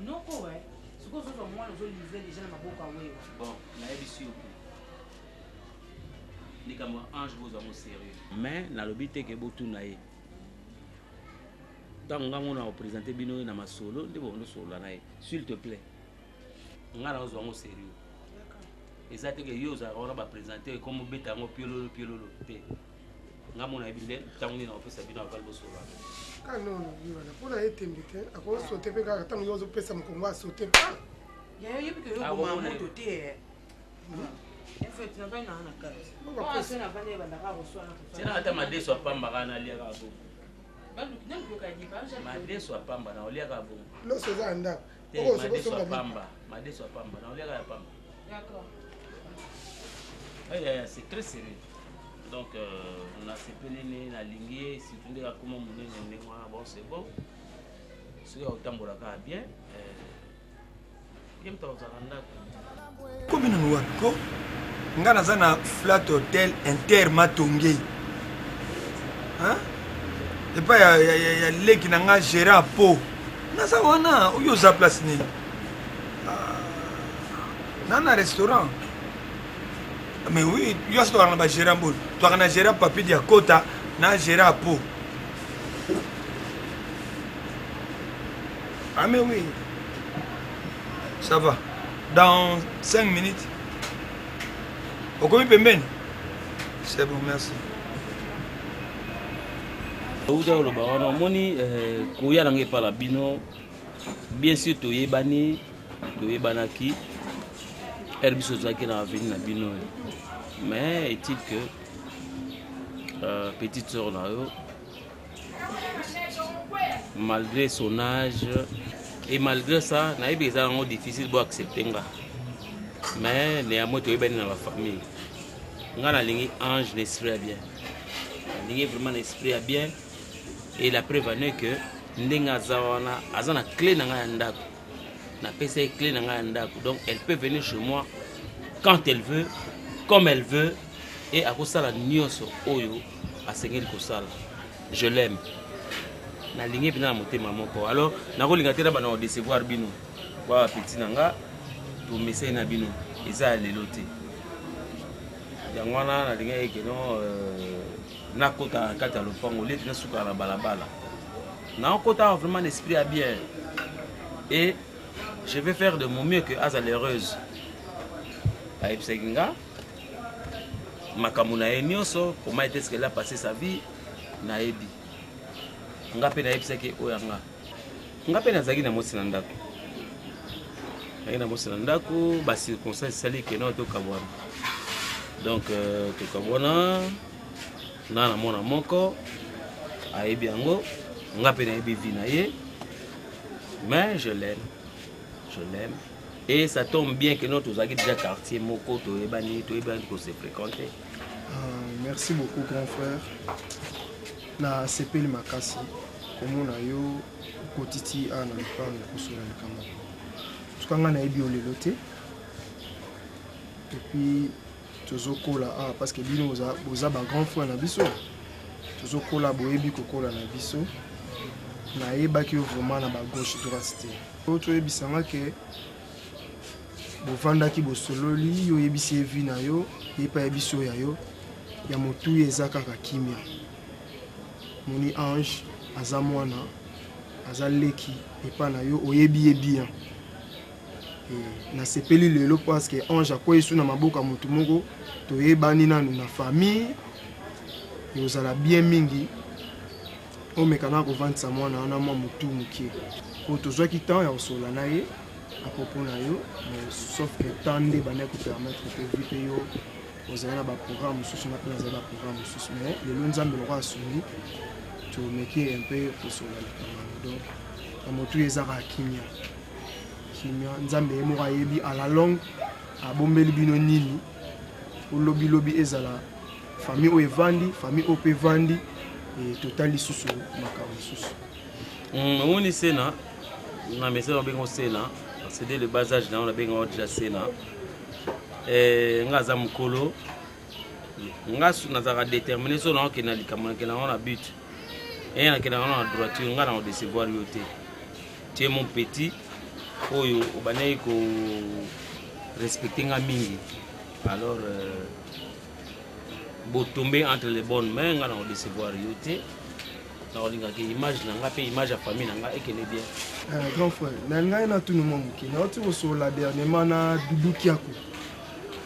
noko we soki ozozwa mwana ozolivre deja na maboko ya wewa bon nayebisi yo mpe likambo ya ange bozwa yango sérieux mais nalobi te ke botuna ye ntango ngai mona kopresente bino ye na masolo nde bokondo solola na ye s'il te plaît ngai naozwa yango sérieux eza te ke yo ozalaka wana bapresente ekomi obeta yango piololo piololo te ngai mona yebi nde ntango nini nakopesa bino aval bosolola kaka olobi wana mpo na ye tembe te akosote mpe kaka ntango yo ozopesa mokongo asote yayo oyebi ke yo oboma moto te tina ata madeso apamba kaka naliaka bongo madeso apamba na oliaka bongo loso eza ya ndako madeso apamba madeso apamba na oliaka ya pamba c'est très sérieux donc euh, nasepeli ne nalingi ye surtout ndenge akoma monene ndenge wana bon c'est bon soki akotambola kaka bien euh, ye moto akozala ndako komi nanu wapi ko nga naza na flat hotel inter matonge epai ya, ya, ya, ya leki na nga gérard po naza wana oyo oza place nini ah, na na restaurant mais oui yo asi tokaka na bagérant boni tokaka na gérant papi diakota na gérard po Ah mais oui. Ça va. Dans 5 minutes. Okomi pembeni? C'est bon, merci. Outa koloba wana omoni eh, koya na ngai epai na bino bien sûr toyebani toyebanaki heure biso tozalaki na avenue na bino oyo mais est-il que euh, petite sœur na yo malgré son âge et malgré ça nayebi eza yango difficile bo accepte nga mais néanmoins toyebani na bafamille nga nalingi ange na esprit ya bien nalingi vraiment na esprit ya bien et la preuve en est que ndenge aza wana aza na clé na ngai ya ndako napesa ye clé na ngai ya ndako donc elle peut venir chez moi quand elle veut comme elle veut et akosala nyonso oyo asengeli kosala je l'aime nalingi mpenza na motema moko alors nakolinga te na bana kodecevoir bino kwa bapeti na nga tomesai na bino eza ya lelo te yango wana nalingaki keno euh, nakota na kati ya lopango leti nasukaka na balabala nakota awa vraiment na esprit ya bien et je vais faire de mon mieux que azala heureuse ayebisaki nga makambo na ye nyonso comment est ce qu'elle a passé sa vie nayebi nga mpe nayebisaki oyo ya nga nga mpe nazalaki na mwasi na ndako nazalaki na mwasi na ndako bacirconstance esali keno tokabwana donc euh, tokabwana nga na mwana moko ayebi yango nga mpe nayebi vie na ye mais je l'aime je l'aime et ça tombe bien que no tozalaki déjà quartier moko toyebani toyebani kose fréquenter euh, merci beaucoup grand frère nasepeli makasi komona yo okotiti awa na lopango kosola likambo tuka ngai nayebi yo lelo te epuis tozokola awa parce que bino boza ba grand frère na biso tozokola boyebi kokola na biso nayebaki yo vraiment na ba gauche droite te oyo toyebisa nga ke bovandaki bosololi yo oyebisi ye vie na yo ye mpe ayebisi oyo ya yo ya motuya eza kaka kimia moni ange aza mwana aza leki epa na yo oyebi ye bien Eh, nasepeli lelo parce que ange akwei su na maboko ya motu moko toyebani nanu na famille ekozala bien mingi omeka na kovandisa mwana wana mwa motu moke po tozwaki temps ya kosolola na ye apropo na yo mais sauf que temps nde ebandaki kopermettre te vi mpe yo ozali na baprogramme mosusu nga mpe nazali baprogramme mosusu mais lelo nzambe lokola asungi tomeki un peu kosolola likambo yango donc na motu eza kaka kimia kimia nzambe ye moko ayebi à la longue abombeli bino nini olobilobi ezala famille oyo evandi famille oyo mpe evandi totali lisusu makambo mosusu hmm, omoni sena na mesana babenga sena parce que dès le bas âge na yo nabenga yo déjà sena eh, nga aza mokolo nga nazalaka déterminé so naokende na likambo nakende yango na but eye nakende yango na droiture nga na kodecevoir yo te tu es mon petit oyo obandaki ko respecte nga mingi alors euh, botombe entre les bonnes mains nga na kodecevoir yo te nakolingaka image na nga mpe image ya famille na nga ekende bien euh, grand frère na ngai natunu mwa moke nauti kosolola dernièrement na dudu kiaku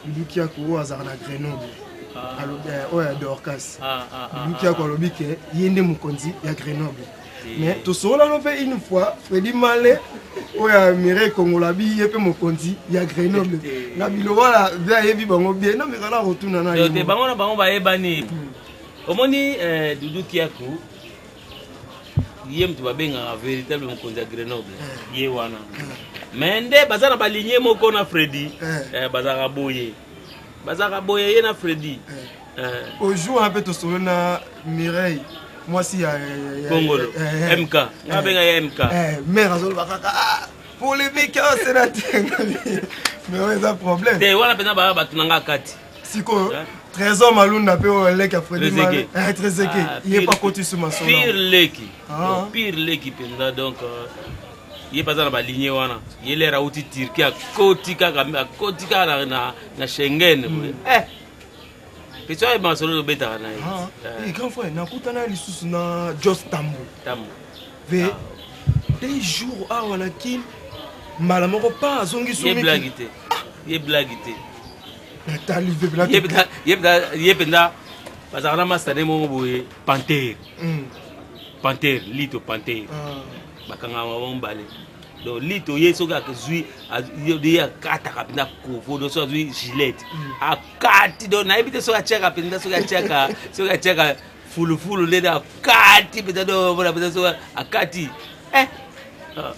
dudu kiaku oyo azalaka na grenoble ah. eh, oyo ya dorcas ah, ah, dudu kiaku alobi ke ye nde mokonzi ya grenoble mais tosololano mpe une fois fredi male oyo ya mireille kongola bi ye mpe mokonzi ya grenoble na bilobala mpe ayebi bango bien namekana kotuna na ye bango na bango bayebani hmm. Omoni eh, Doudou Kiaku ye moto babengaka véritable mokonzi ya Grenoble eh. ye wana eh. mais nde baza na baligne moko na Freddy eh. eh, bazalaka boye bazalaka boye ye na Freddy eh. eh. au jour wana mpe tosolo na Mireille mwasi ya Kongolo MK nga benga ye MK mare azoloba kaka ah, polémique awa sénateur mais oyo eza problème te wana mpenza baya bato na nga kati sikoyo trésor malunda mpe oyo leki ya fredi eh, tréseke ah, ye mpe akoti su masolo pire leki ah. pire leki mpenza donc euh, ye mpe aza na baligne wana ye lere auti turquie akoti kaka akoti kaka na, na schengen hmm. eh peso aye masolo tobetaka na ye ah, eh. grand frère nakutana lisusu na jos tambo tambo ve deux jours awa na kin Mbala moko pa azongi so. Ye blague te. Ye blague te. Natali ye ye mpenza bazalaka na masta nde moko boye pantere. Hmm. Pantere, lito pantere. Ah. Bakangaka bango mibale. Donc lito ye soki azwi ye akataka mpenza kovo donc soki azwi gilette hmm. akati donc nayebi te soki atiaka mpenza soki atiaka soki atiaka fulufulu nde akati mpenza do omona mpenza soki akati eh. Ah,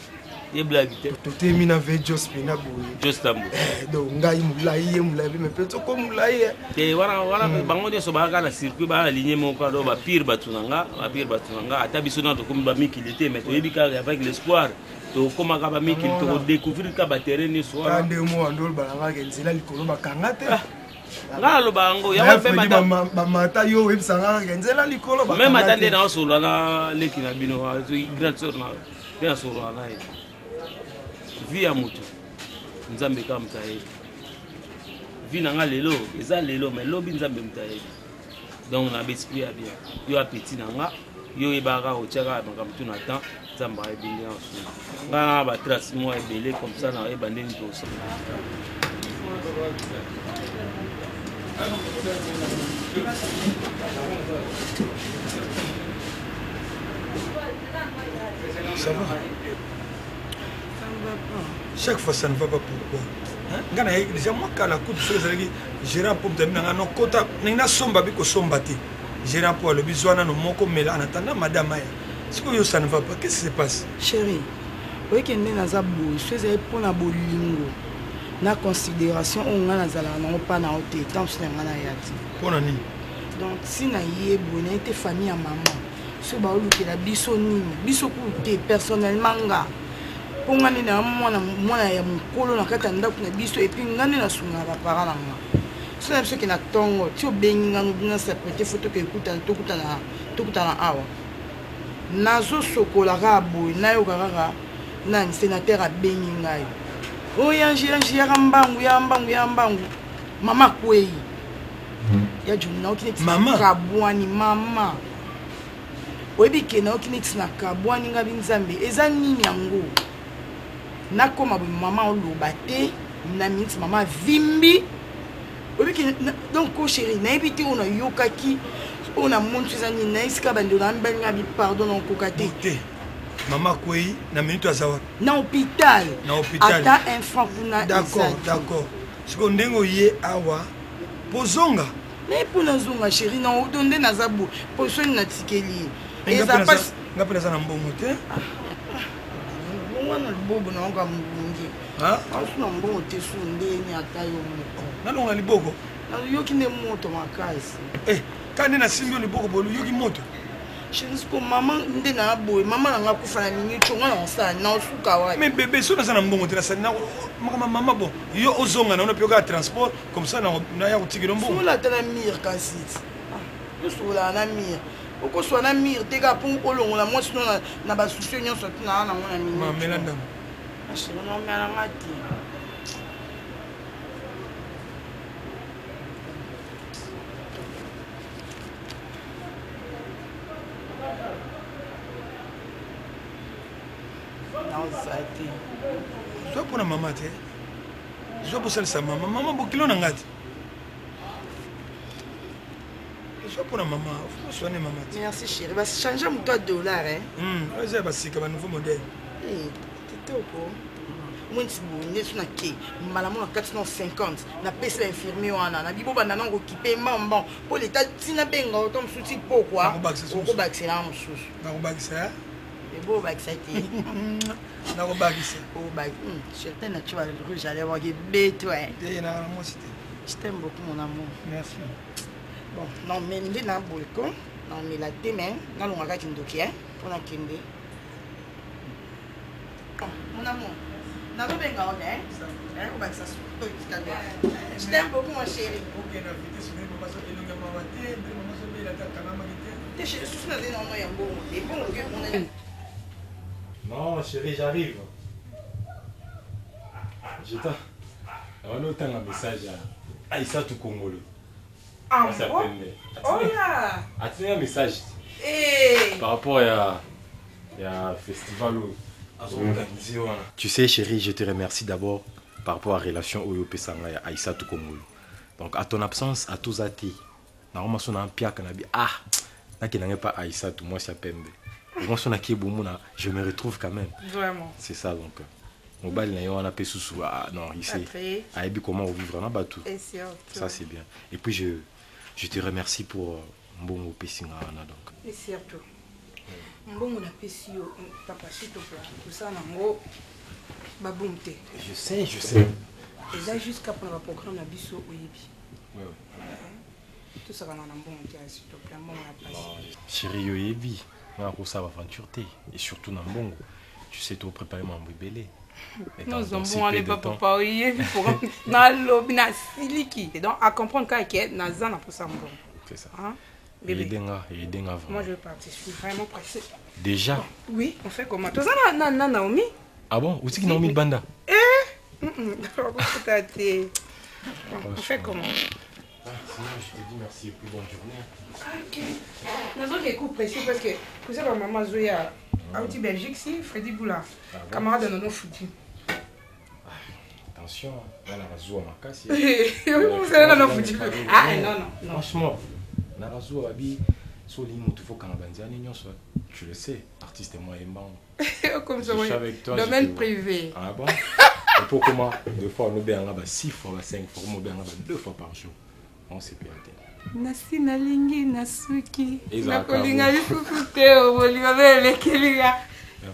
ye blage te totemi na ve jos mpena boye jos tambo eh, donc ngai molai ye molai me mpe soko molai eh. te wana wana hmm. bango nyonso bayaka na circuit baa na ligne moko do bapire bato na nga bapire bato na nga ata biso na tokomi bamikili te mais toyebi kaka avec l'espoir tokomaka bamikili tokodécouvrir kaka baterrain nyonso wana nde mo ando olobaka nzela likolo bakanga te ah. nga naloba yango yango bamata yo oyebisa nga kaka nzela likolo meme ata nde naosolola na leki na bino grande sœur na nde nasolola na ye vie ya motu nzambe kaka moto ayebi vie na nga lelo eza lelo mais lobi nzambe moto ayebi donc na baesprit ya bien yo apeti na nga yo oyebaka kaka otya kaka makambo tu na temps nzambe ayebi nde nasunga nga na batrace mwa ebele comme ça nayeba ndeni tosa Ça va Chaque fois ça ne va pas pourquoi Nga na déjà moi kala kutu soki ezalaki gérant po mtabi na nga no kota ndenge nasomba bi kosomba te gérant po alobi zwa nano moko mela en attendant madame aya sikoyo ça ne va pas qu'est-ce qui se passe chérie oyeke nde naza boye so ezali mpo na bolingo na considération oyo ngai nazalaka nango mpa na yo te ntango mosusu na ngai naya te mpo na nini donc ntina ye boye naye te famille ya mama soki baolukela biso nini biso kutu te personnellement nga mpo nga nde na mwana mwana ya mokolo na kati ya ndako na biso epuis nga nde nasungaka bapara na nga so na biso ke na ntongo ti obengi nga nobina s'apprete fo tokekutana tokutana tokutana awa nazosokola kaka boye nayoka kaka nani senateur abengi ngai oyo ange ange yaka mbangu yaka mbangu yaka mbangu mama akwei ya joni nayoki neti kabwani mama oyebi ke nayoki neti na kabwani nga binzambe eza nini yango nakoma boye mama oloba te na miniti mama avimbi oyebi ke donc ko chéri nayebi te oyo nayokaki oyo namoni so eza nini na esika bandeko na mibali nga bi pardon nakokoka te te mama akwei na minute aza wapi na hôpital na hôpital ata un franc kuna d'accord d'accord sikoyo ndenge oye awa pozonga naye mpo nazonga chéri na odo nde naza bo mpo soni natikeli ye eza pasi nga mpe naza na mbongo te ah, ah, wana libobo na yango molunge asu na mbongo te su ndeni ata yo moko nalonga liboko nayoki nde moto makasi eh, ka nde nasimbi yo liboko bolu yoki moto chéri siko mama nde na boye mama na nga kufa na minute nga na osala na osuka wapi mais bébé so naza na mbongo te nasali makambo mama bon yo ozonga na yo nape kaka transport comme ça naya kotikela mbongo sola ata na mire kasi ah, osololaka na mire okoswa na mire te kaka mpo olongola mwasi no na basusi nyonso tinaa nango na minute ndambo chéri naomela nga te naoza te zwa mpo na mama te zwa bosalisa mama mama bokilo na ngai te zwa mpo na mama oswane mama te merci chéri bachange moto ya dollar hein hmm, eza ya basika ba nouveau modèle eh, kitoko mwinti boye nde so nake mbala moko na kati na 50 napesi ba infirmier wana na bibo banda nango kokipe mbamban mpo leta ntina benga oto mosusu ti pokwa okobakisela mosusu nakobakisa ebo obakisa te nakobakisa certain na tu rouge à lèvres ebeto te na mwasi te je t'aime beaucoup mon amour merci bon non mais nde na boye ko naomela te mais nalongaka kindoki mpo nakende Mon amour, nazobenga yo ne nakobakisa je t'aime beaucoup mon chéri te chéri susu nazali na ono ya mbongo te mbongo oke mona Non, chérie, j'arrive. J'étais. On a autant un message à Aïssa Kongolo. Ah bon? Oh là! Atindi un message. Hey. Par rapport à ya festival oyo. Azo-organiser wana. Tu sais chérie, je te remercie d'abord par rapport à relation oyo opesa ngai ya Aïssatou Kongolo. Donc à ton absence, à toza te. Nakoma so na mpiaka na bi ah nakenda ngai pa Aïssatou mwasi ya pembe. Moi so nakie bomona, je me retrouve quand même. Vraiment. C'est ça donc. Mobali na ye wana pe susu ah non, il sait. Ayebi comment vivre na batu. Et surtout. Ça c'est bien. Et puis je je te remercie pour mbongo opesi nga wana donc. Et surtout. Mbongo napesi yo papa s'il te plaît kosala nango baboum te. Je sais, je sais. Eza jusqu'à mpona baprogramme na biso oyebi. Tosakana na mbongo te s'il te plaît mbongo ya pasi. Chérie yo oyebi nga nakosala baventure te et surtout na mbongo. Tu sais to préparer mambo ebele. Nozwa mbongo wana epa papa oyebi programme nalobi nasiliki donc à comprendre kaka ke naza na mposa mbongo. C'est ça. Hein? Bébé. Aidez-nga, aidez-nga vraiment. Moi je vais partir, je suis vraiment pressée. Déjà? Oui, on fait comment? Toza na, na, na Naomi. Ah bon? Otiki Naomi Banda? Eh? Okuta te. On fait comment? Ah, sinon, je te dis merci et puis bonne journée. Ok. Nazoki coup pressé parce que cousin ma maman Zoya auti Belgique si Freddy Boula, ah bon? Camarade de Nono Fouti. Attention, là na razuwa makasi. Vous allez Nono Fouti. Ah non non non. Franchement, na razuwa babi so olingi motu fo kanga banzani nyonso. Tu le sais, artiste moi yembango. Comme ça, je suis avec toi, domaine privé. Ah bon? Et pour comment? Deux fois on obéanga ba 6 fois ba 5 fois, on obéanga ba 2 fois par jour. On s'est perdu. Nasi nalingi nasuki nakolinga lisusu te obolingo mpe elekeli nga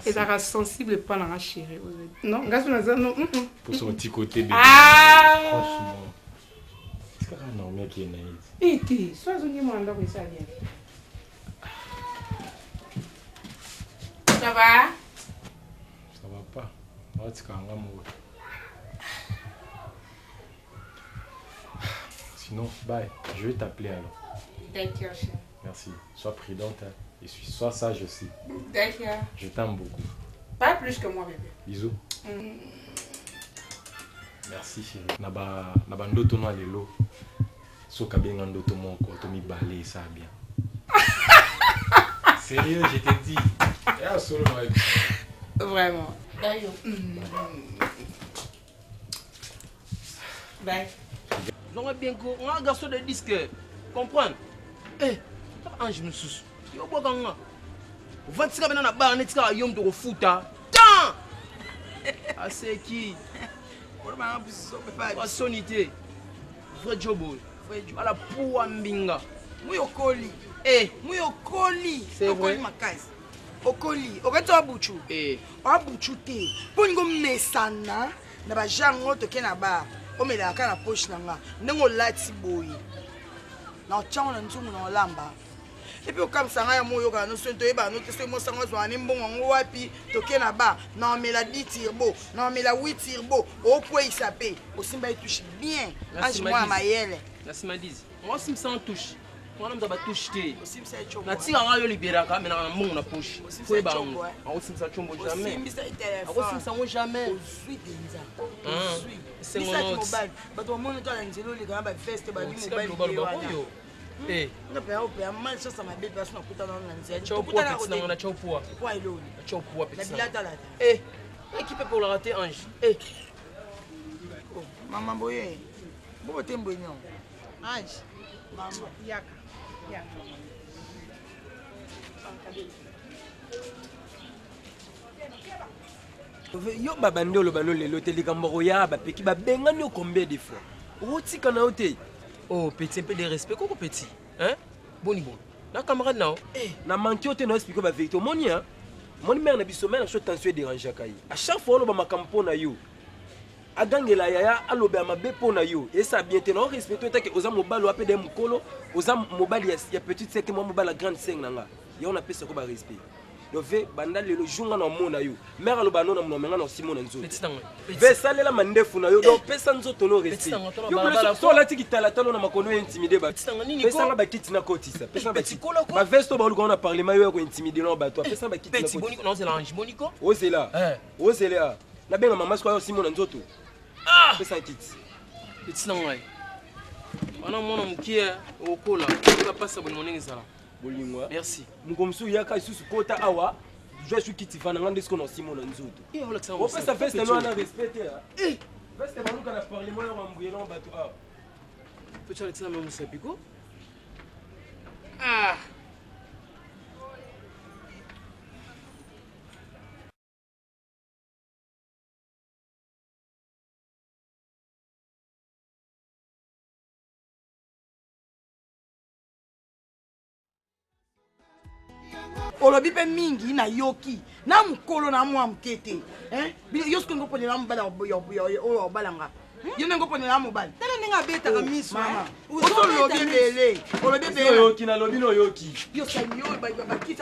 ezalaka sensible epa na nga chéri non nga so naza no pour son petit côté bébé ah franchement c'est kaka Naomi akende na ye te te so azongi mwana ndako esala bien. Ça va? Ça va pas. Batika nga moko. Sinon, bye. Je vais t'appeler alors. D'accord, chérie. Merci. Sois prudente hein. Et sois sage aussi. D'accord. Je t'aime beaucoup. Pas plus que moi, bébé. Bisous. Merci, chérie. Na ba, na ba ndoto na lelo. Soki abenga ndoto moko to mibale esa bien. Sérieux, je te dis. Ya solo na Vraiment. D'ailleurs. Bye. Zonga bien ko, nga garçon de disque. Comprendre? Eh, ange mususu. Yo bwaka nga. Ovandisika bena na bar neti kaka yo moto okofuta. Tant! Aseki. Basoni te. Vrai job oyo. Ala puwa mbinga. Muyokoli. Eh, muyokoli. C'est vrai. Okoli makasi. Okoli, okati wa buchu. Eh. Wa buchu te. Po ningo mesana na ba genre ngo toke na bar. Omelaka kaka na poche na nga. Ndenge olati boye. Na otyango na nzungu na olamba. Et puis okamisa ngai ya mo oyokaka no soki toyebaka no te soki mwasi yango azwaka ne mbongo yango wapi toke na bar na omela 10 turbo na omela 8 turbo okweyisa mpe osimba ye touche bien ange mwana mayele na nsima 10 moi osimisa nga touche mwana moto batouche te Osimisa ye tshombo. natika nga yo liberaka menaka na mbongo na poche Osimisa koyeba ye yango tshombo, eh. akosimisa tshombo jamais Osimbisa ye telefone. akosimisa yango jamais Ozwi mpenza. Ah, Ozwi. esengo Bisaki note. mobali bato bamoni to na nzela oleka na baveste babi Tika mobali bilobaloba ye wana. oyo Eh. Nga mpe aopeya mal chance ya mabe mpe aso nakutana na nzela. Natya yo poids Tokutana petit nanga, natya yo poids. Poids eloni. Natya yo poids Na petit nanga. bilatalata. Eh, ekipe epolaka te ange. Eh. Oh, mama boye. Bobo te mbwe nyon. Ange. Mama. Yaka. Yaka. Yo babandi oloba no lelo te likambo koya bapeki babengani yo combien de fois okotika na yo te. Oh petit, un peu de respect koko petit hein boni boni na camarade na yo. Eh, na manque yo te na expliquer ba vérité omoni hein omoni mère na biso mère na biso tension edérangeaka ye à chaque fois oloba makambo mpo na yo agangela yaya aloba ya mabe mpo na yo esa bien te na orespecte yo take oza mobali oyo apeda ye mokolo oza mobali ya petite sœur te mwa mobali ya grande sœur na nga yango napesa ko ba respect donc ve banda lelo jour nga na omona yo mère aloba no na monoko nga na osimona nzoto ve salela mandefu na yo donc pesa nzoto no respect yo bolo so olati kitalatalo na makolo yo intimide bato pesa nga bakiti na kotisa pesa nga bakiti ba veste oyo baluka na parlement yo ya ko intimide na bato pesa nga bakiti na kotisa ozela ozela nabenga mama sikoyo osimona nzoto pesa kiti petit na ngai wana mwana mokie okola okola pasi ya bolingo ndenge ezala bolingo merci moko mosusu yaka lisusu kota awa Zwa su kiti vanda nga nde sikoyo na osimo na nzoto. Opesa veste no wana respect te. Eh! Veste baluka na parlement ya bambuyela bato awa. Petit alakisa nga mosapi ko. Ah! Olobi mpe mingi nayoki na mokolo na mwa moke te yo soki ngoponela mobali oyo obalanga yo ndenge oponela mobali tala ndenge abetaka oh, miso olobi ebele olobi ebeleoyoki nalobi noyoki yo sali yo bakiti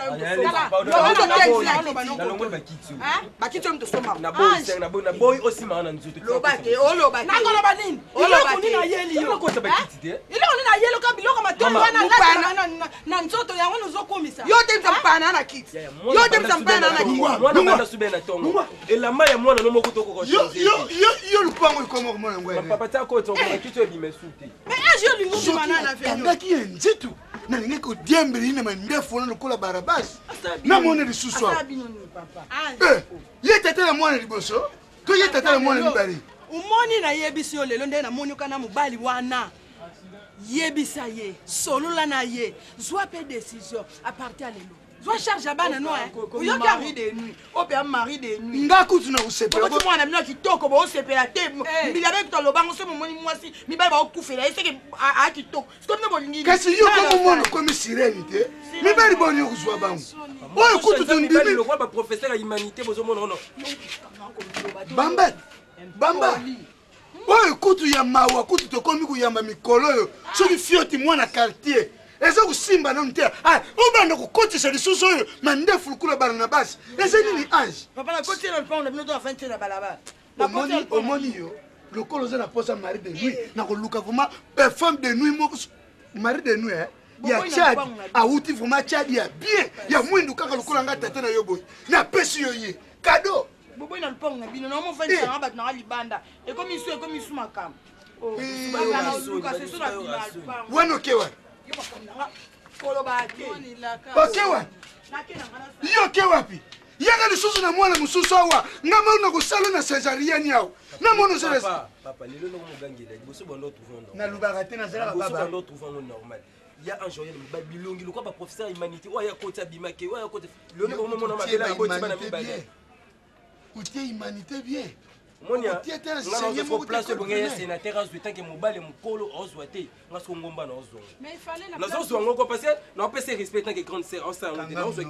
bakiti oyo tosomba naboyi osimaka na nzoto loba te oloba nakoloba nini eloko nini nayeli yo eloko nini nayeli oka biloko matoi wana na nzoto yango nozokumisa yo te misa mpana na kiti yo te misa mpana na kiti mwana banda sube na tongo elamba ya mwana no moko tokokoyo lupango ekoma komona yango papa tia koti okoma kiti ebima esu te mais age yo olingi obima na na kangaki ye nzitu nalingi kodiembela ye na mandefu wana lokola barabasi namona lisusu awa eh, ye tata na mwana liboso to ye tata na mwana mibale omoni nayebisi yo lelo nde namoni oka na mobali wana yebisa ye solola na ye zwa mpe décision à partir ya lelo zwa charge ya bana no oyoki mari de nuit oyo mpe ya mari de nuit nga kutu na kosepela okoti mwana bino ya kitoko boosepela te eh. mbila be kutu alobango soki momoni mwasi mibali baokufela ye seke aa kitoko siko bino bolingi kasi yo komo mwana okomi sirene te mibali boni okozwa bango oyo kutu tondimi lokola baprofesseur ya humanité bozomona ono bamba bamba oyo kutu ya mawa kutu tokomi koyamba mikolo oyo soki fioti mwana quartier eza kosimba nanu te ah, obanda kokotisa lisusu oyo mandefu lokola bana na basi eza nini ange omoni yo lokola oza na posa mari de nuit nakoluka vraiment eh, femme de nuit moko mari de nuit eh? ya chad awuti vraiment chad ya bien ya mwindu kaka lokola nga tata na yo boye napesi yo ye kado boboyi na lupango na bino na mofandisa nga bato nanga libanda ekomi su ekomi su makambo oh, eh. wana oke wapi oke wapi yo oke wapi yaka lisusu na mwana mosusu awa nga mano na kosala na cesarienne awa na mwana nalobaka te nazalaka baba ya ange oya mibali bilongi lokola baprofesseur ya humanité oyo aya koti abimaki oyo aya koti lelo omomona mabele aboti bana mibale otie humanité bien omoni place ebonge ya sénateur azwa etanke mobali mokolo azwa te nga soko ngomba na ozwa nazozwa yango ko parce que naopesa respect tanke grande sœur osala yango te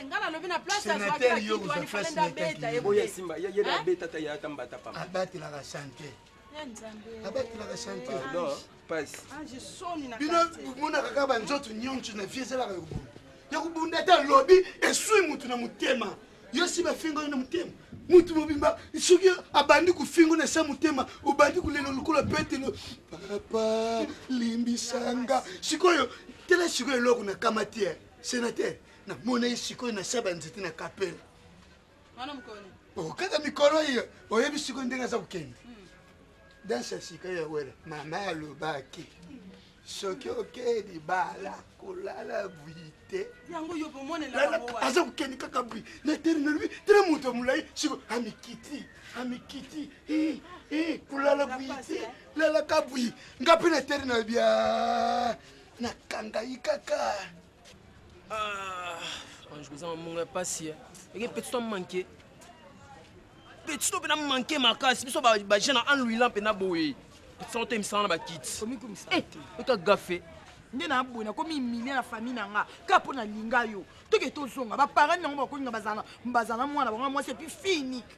nga nalobi na place oyo asimba ye na abeta ta ya ata mbata pamba abatelaka sante abatelaka sante pasi bino monaka kaka banzoto nyonso na vie ezalaka ya kobunda ya kobunda ata lobi eswi motu na motema yo si bafinga yo na motema motu mobimba soki abandi kofinga na sa motema obandi kolela lokola petelo papa limbisanga sikoyo tala sikoyo eloko nakamati ye senateur namona ye sikoyo na sa banzete na kapela Oh, kaka mikolo oyo oyebi sikoyo ndenge aza kokende hmm. danse ya sika ya wela mama alobaki soki oke libala kolala bwi te aza kokende kaka bwi na teri nalobi tele moto ya molai siko amikiti amikiti kolala bwi te lalaka bwi nga mpe na teri nalobi ah, nakangai kaka Ah, ange kozanga mbongo ya pasi eh. eke petit to manke petit to mpena manke makasi biso bajeune na anluilan mpena boye petit to temisana na bakiti eh, eka gafe nde na boye nakomi humilie na famille na nga kaka mpo nalinga yo toke tozonga baparent nango bakolinga bazala na mwana bango mwasi epuis fille unique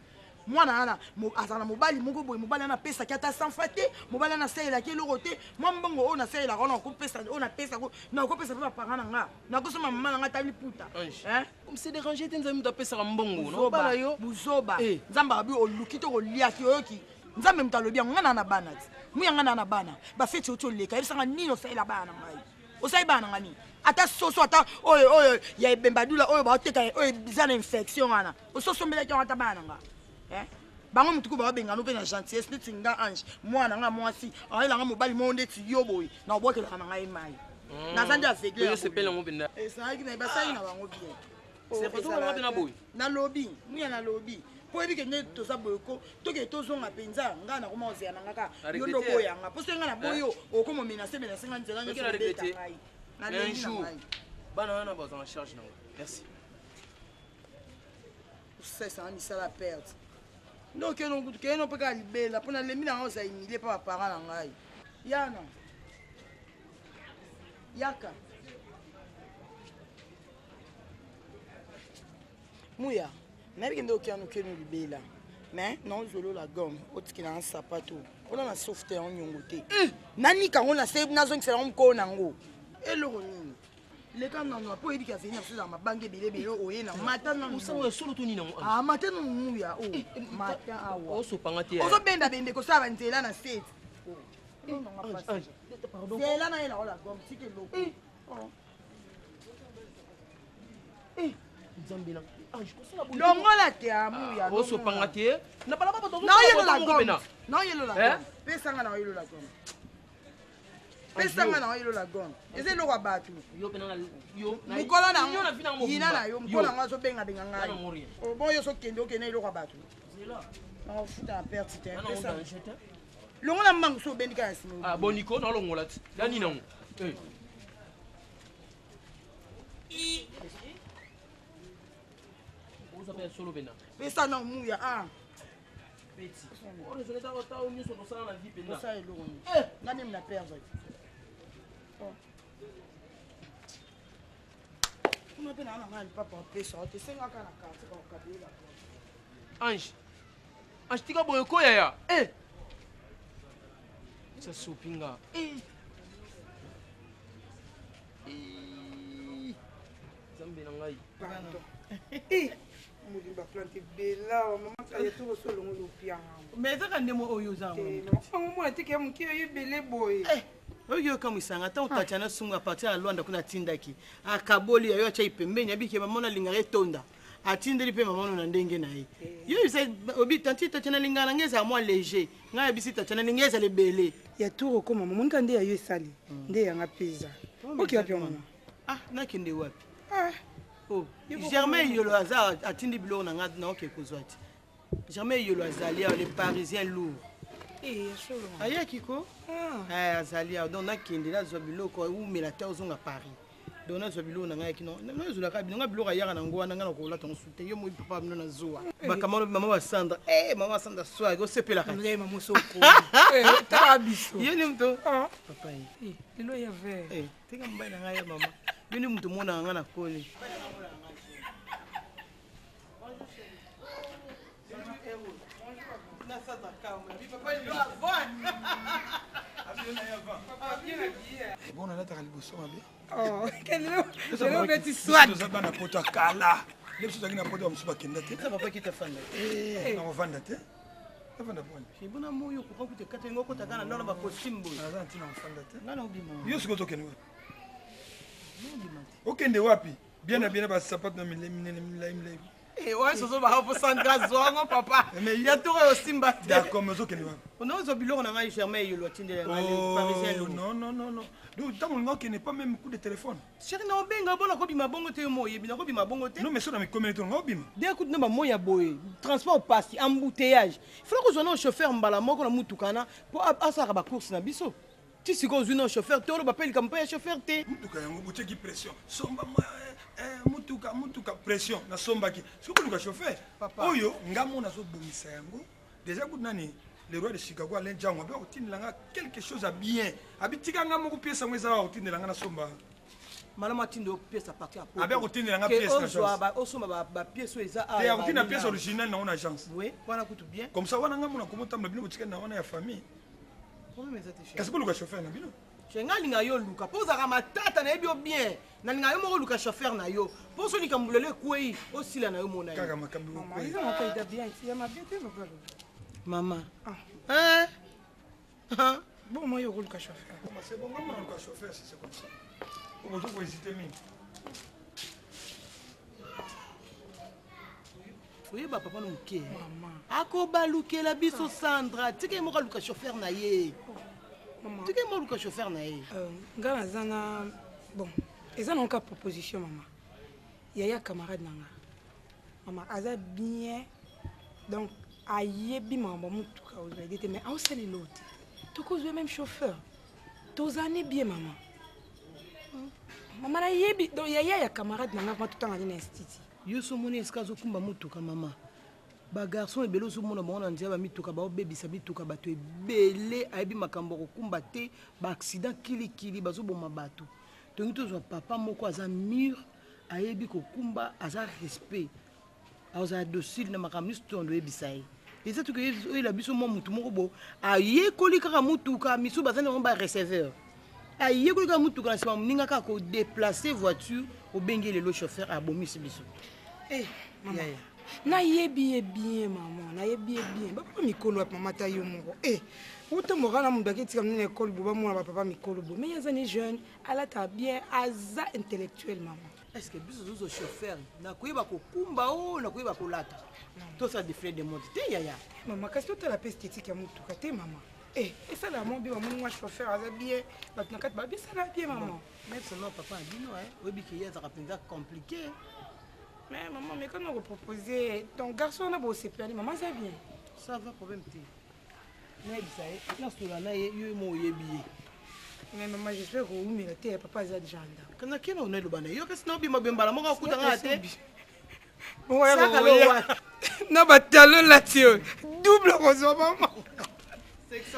mwana wana azala na mobali moko boye mobali wana apesaki ata 100 francs te mobali wana asalelaki eloko te mwa mbongo oyo nasalelaka wana nakopesa oyo napesa nakopesa mpe baparent na nga nakosomba mama na nga ata liputa se déranger te nzambe moto apesaka mbongo nobala yo buzoba eh. nzambe abi oluki to koliaki oyoki nzambe moto alobi yango nga na na bana ti muya nga na na bana bafeti oti oleka yebisanga nini osalela bana na ngai osali bana na ngai nini ata soso ata oyo oyo ya ebembadula oyo baoteka oyo eza na infection wana ososombelaki yango ata bana na nga eh? bango motuku baobengano mpe na gentillesse neti nga ange mwana nga mwasi ayela nga mobali moko ndeti yo boye na obwakelaka na ngai mai hmm. naza nde aveugle ezalaki na basali na bango bien. Nalobi muya nalobi mpo oyebi ke nde toza boye ko toke tozonga mpenza ngai nakoma kozela na nga kaka yo nde oboya nga mpo soki ngai naboyi yo okoma omenase menase ngai nzela nyonso obeta ngai. Un jour bana wana bazwa en charge nango. Merci. Osalisanga misala perte nde okende kende mpe kaka libela mpo nalembi na ngai ozala humilie mpo baparent na ngai yana yaka muya nayebi kende okende okende libela mais naozolola gomme otikela nga sapato mpona na soft yango nyongo te nanika yango nazongisela yango mokolo nango eloko nini leka nano mpo oyebi ke avenir biso ezala mabanga ebele ebele oye na mata nanoosala solo to nini yango ah mata nano muya o mata awa osopanga te ozobenda bende kosala banzela na sete nzela na ye naola gomme tika eloko Nzambe na Ange kosala boye. Longola te amuya. Osopanga te. Na balaba bato naoyelola gomme. Naoyelola gomme. Pesa nga naoyelola gomme. Pesa nga naoyelola gomme. Eza eloko ya bato. Mokolo na yina na yo mokolo yango azobengabenga ngai. Bon yo sokende okende eloko ya bato. Nakofuta na perte te. Pesa. Longola mbangu so obendi kaka na nsima. Ah boniko naolongola ti. Ya nini yango? Pesa na muya ah. Tosala eloko nini? Nga nini na perdre? Kuna mpe naa na ngai lipapa opesa te sengaka na quartier bakokabela. Ange Ange tika boye ko yaya eh sasopi nga eh nzambe na ngai pardon molimba plante ebela mama kaya to osolongo lopianga mais ezaka nde mo oyo oza yango mwana teke ya moke oyo ebele boye oyoki okamwisanga ntango tatiana sungu apartir ya lwanda kuna atindaki akaboli yayo atyai pembeni abike mama nalingaka etonda atindeli mpe mama no na ndenge na ye yo yebisa obi tanti tatiana alingaka na ngai ezala mwa léger ngai yebisi tatiana alingi ezala ebele ya tour okoma momonika nde ya yo esali nde yanga mpe eza oki wapi mama ah nakende wapi oh germain yolo aza atindi biloko na ngai naoke kozwa te germain yolo azali awa le parisien lourd ayaki ko azali awa donc nakende nazwa biloko umela te ozonga paris donc nazwa biloko na ngai yaki nazolaka bino ngai biloko ayaka na ngo wana ngai nakolata ngo sute yo moi papa bino nazuwa bakamano mama basandra e mama basandra swag osepelaka yo ni moto papa ye lelo ya ver tika mobali na ngai ya mama yo ni moto omonaka ngai na koli Bon, nalataka liboso mabe. Lelo obeti swag. Toza bana poto ya kala. Nde biso tozalaki na poto ya mosusu bakenda te. Papa kita fanda. Nakofanda te. Nafanda poni. Ebona moyo okoka kuta ekata yango okota kaka na ndalo ba costume boye. Naza na ntina kofanda te. Nga na obima. Yo sikoyo tokende wapi? Okende wapi? Bien na bien na basapato na minene milai milai. Oyo soso baka po Sandra zwango papa. Ya tour oyo osimba te. D'accord, mais ozokende wapi? Onozwa biloko na ngai Germain Eyolo atindela ngai le Parisien Lourd. Non, non, non, non. Donc, ntango olinga okende pas même coup de téléphone. Chéri na obenga bona kobima bongo te yo mo oyebi na kobima bongo te. Non, mais so na mikomeli to nga obima. De kutu na ba moya boye, transport pasi, embouteillage. Il faut kozwa na chauffeur mbala moko na mutuka na po asalaka ba course na biso. Ti sikoyo ozwi na chauffeur te oloba mpe likambo mpe ya chauffeur te. Mutuka yango botiaki pression. Somba mutuka mutuka pression nasombaki. Soki koluka chauffeur oyo nga mona azobongisa yango déjà kutu nani le roi de Chicago Alain Django abe akotindela nga quelque chose ya bien. Abitika nga moko pièce yango eza awa akotindela nga nasomba. Malamu atinda yo pièce à partir ya poto. Abe akotindela nga pièce na agence. Osomba ba pièce oyo eza awa. Te akotinda pièce originale nango na agence. Oui, wana kutu bien. Comme ça wana nga mona komotambola bino botikali na wana ya famille. Problème eza te. Kasi boluka chauffeur na bino. Chez nga linga yo luka po ozalaka matata nayebi yo bien nalinga yo moko luka chauffeur na yo po so likambo lelo ekwei osila na yo mona kaka makambo ekwei mama ah. Hein? Bon, moi, yo koluka chauffeur. C'est bon, moi, luka chauffeur si c'est comme ça. Okozo ko hésiter mingi. Oyeba papa no moke akobalukela biso Sandra tika ye moko aluka chauffeur na ye tika ye moko aluka chauffeur na ye nga naza na bon eza na oka proposition mama. Yaya camarade na nga. Mama aza bien. Donc ayebi makambo ya motuka ozwa ede te mais aosala eloko te. Tokozwa même chauffeur. Tozani bien mama. Mama nayebi donc yaya ya camarade na nga vraiment totangani na institut. Yo so omoni esika azokumba motuka mama. Ba garçon ebele ozomona bango na nzela ba mituka baobebisa mituka bato ebele ayebi makambo ya kokumba te ba accident kilikili bazoboma bato. Tongi tozwa papa moko aza mur ayebi kokumba aza respect azala docile na makambo nyonso tondo oyebisa ye eza toki oyela biso mwa motu moko bo ayekoli kaka motuka misusu baza nango ba receveur ayekoli kaka motuka na nsima moninga kaka kodeplace voiture obengi lelo chauffeur abomisi biso eh, mama nayebi ye bien mama nayebi ye bien bapapa mikolo wapi mama ata yo moko e eh, otomboka na moto aketika mino na ekole bo bamona bapapa mikolo bo mais ye aza ni jeune alata bien aza intellectuel mama est ce que biso zozo chauffeur nakoyeba kokumba o oh, nakoyeba kolata tosala defile de mode te yaya mama kasi totala mpe esthétique ya motuka te mama eh, esala mwa bien bamoni mwa chauffeur aza bien bato na kati babi esala bien mama même seulement papa na bino oyebi ke ye azalaka mpenza compliqué mais mama mekana kopropose donc garçon wana bosepelani mama aza bien ça va problème te nayebisa ye nasolola na ye yo mo oyebi ye mais mama j'espère koumela te papa aza deja ndako kana kena ona eloba na yo kasi naobima boye mbala moko akuta nga te na batalo olati oyo double kozwa mama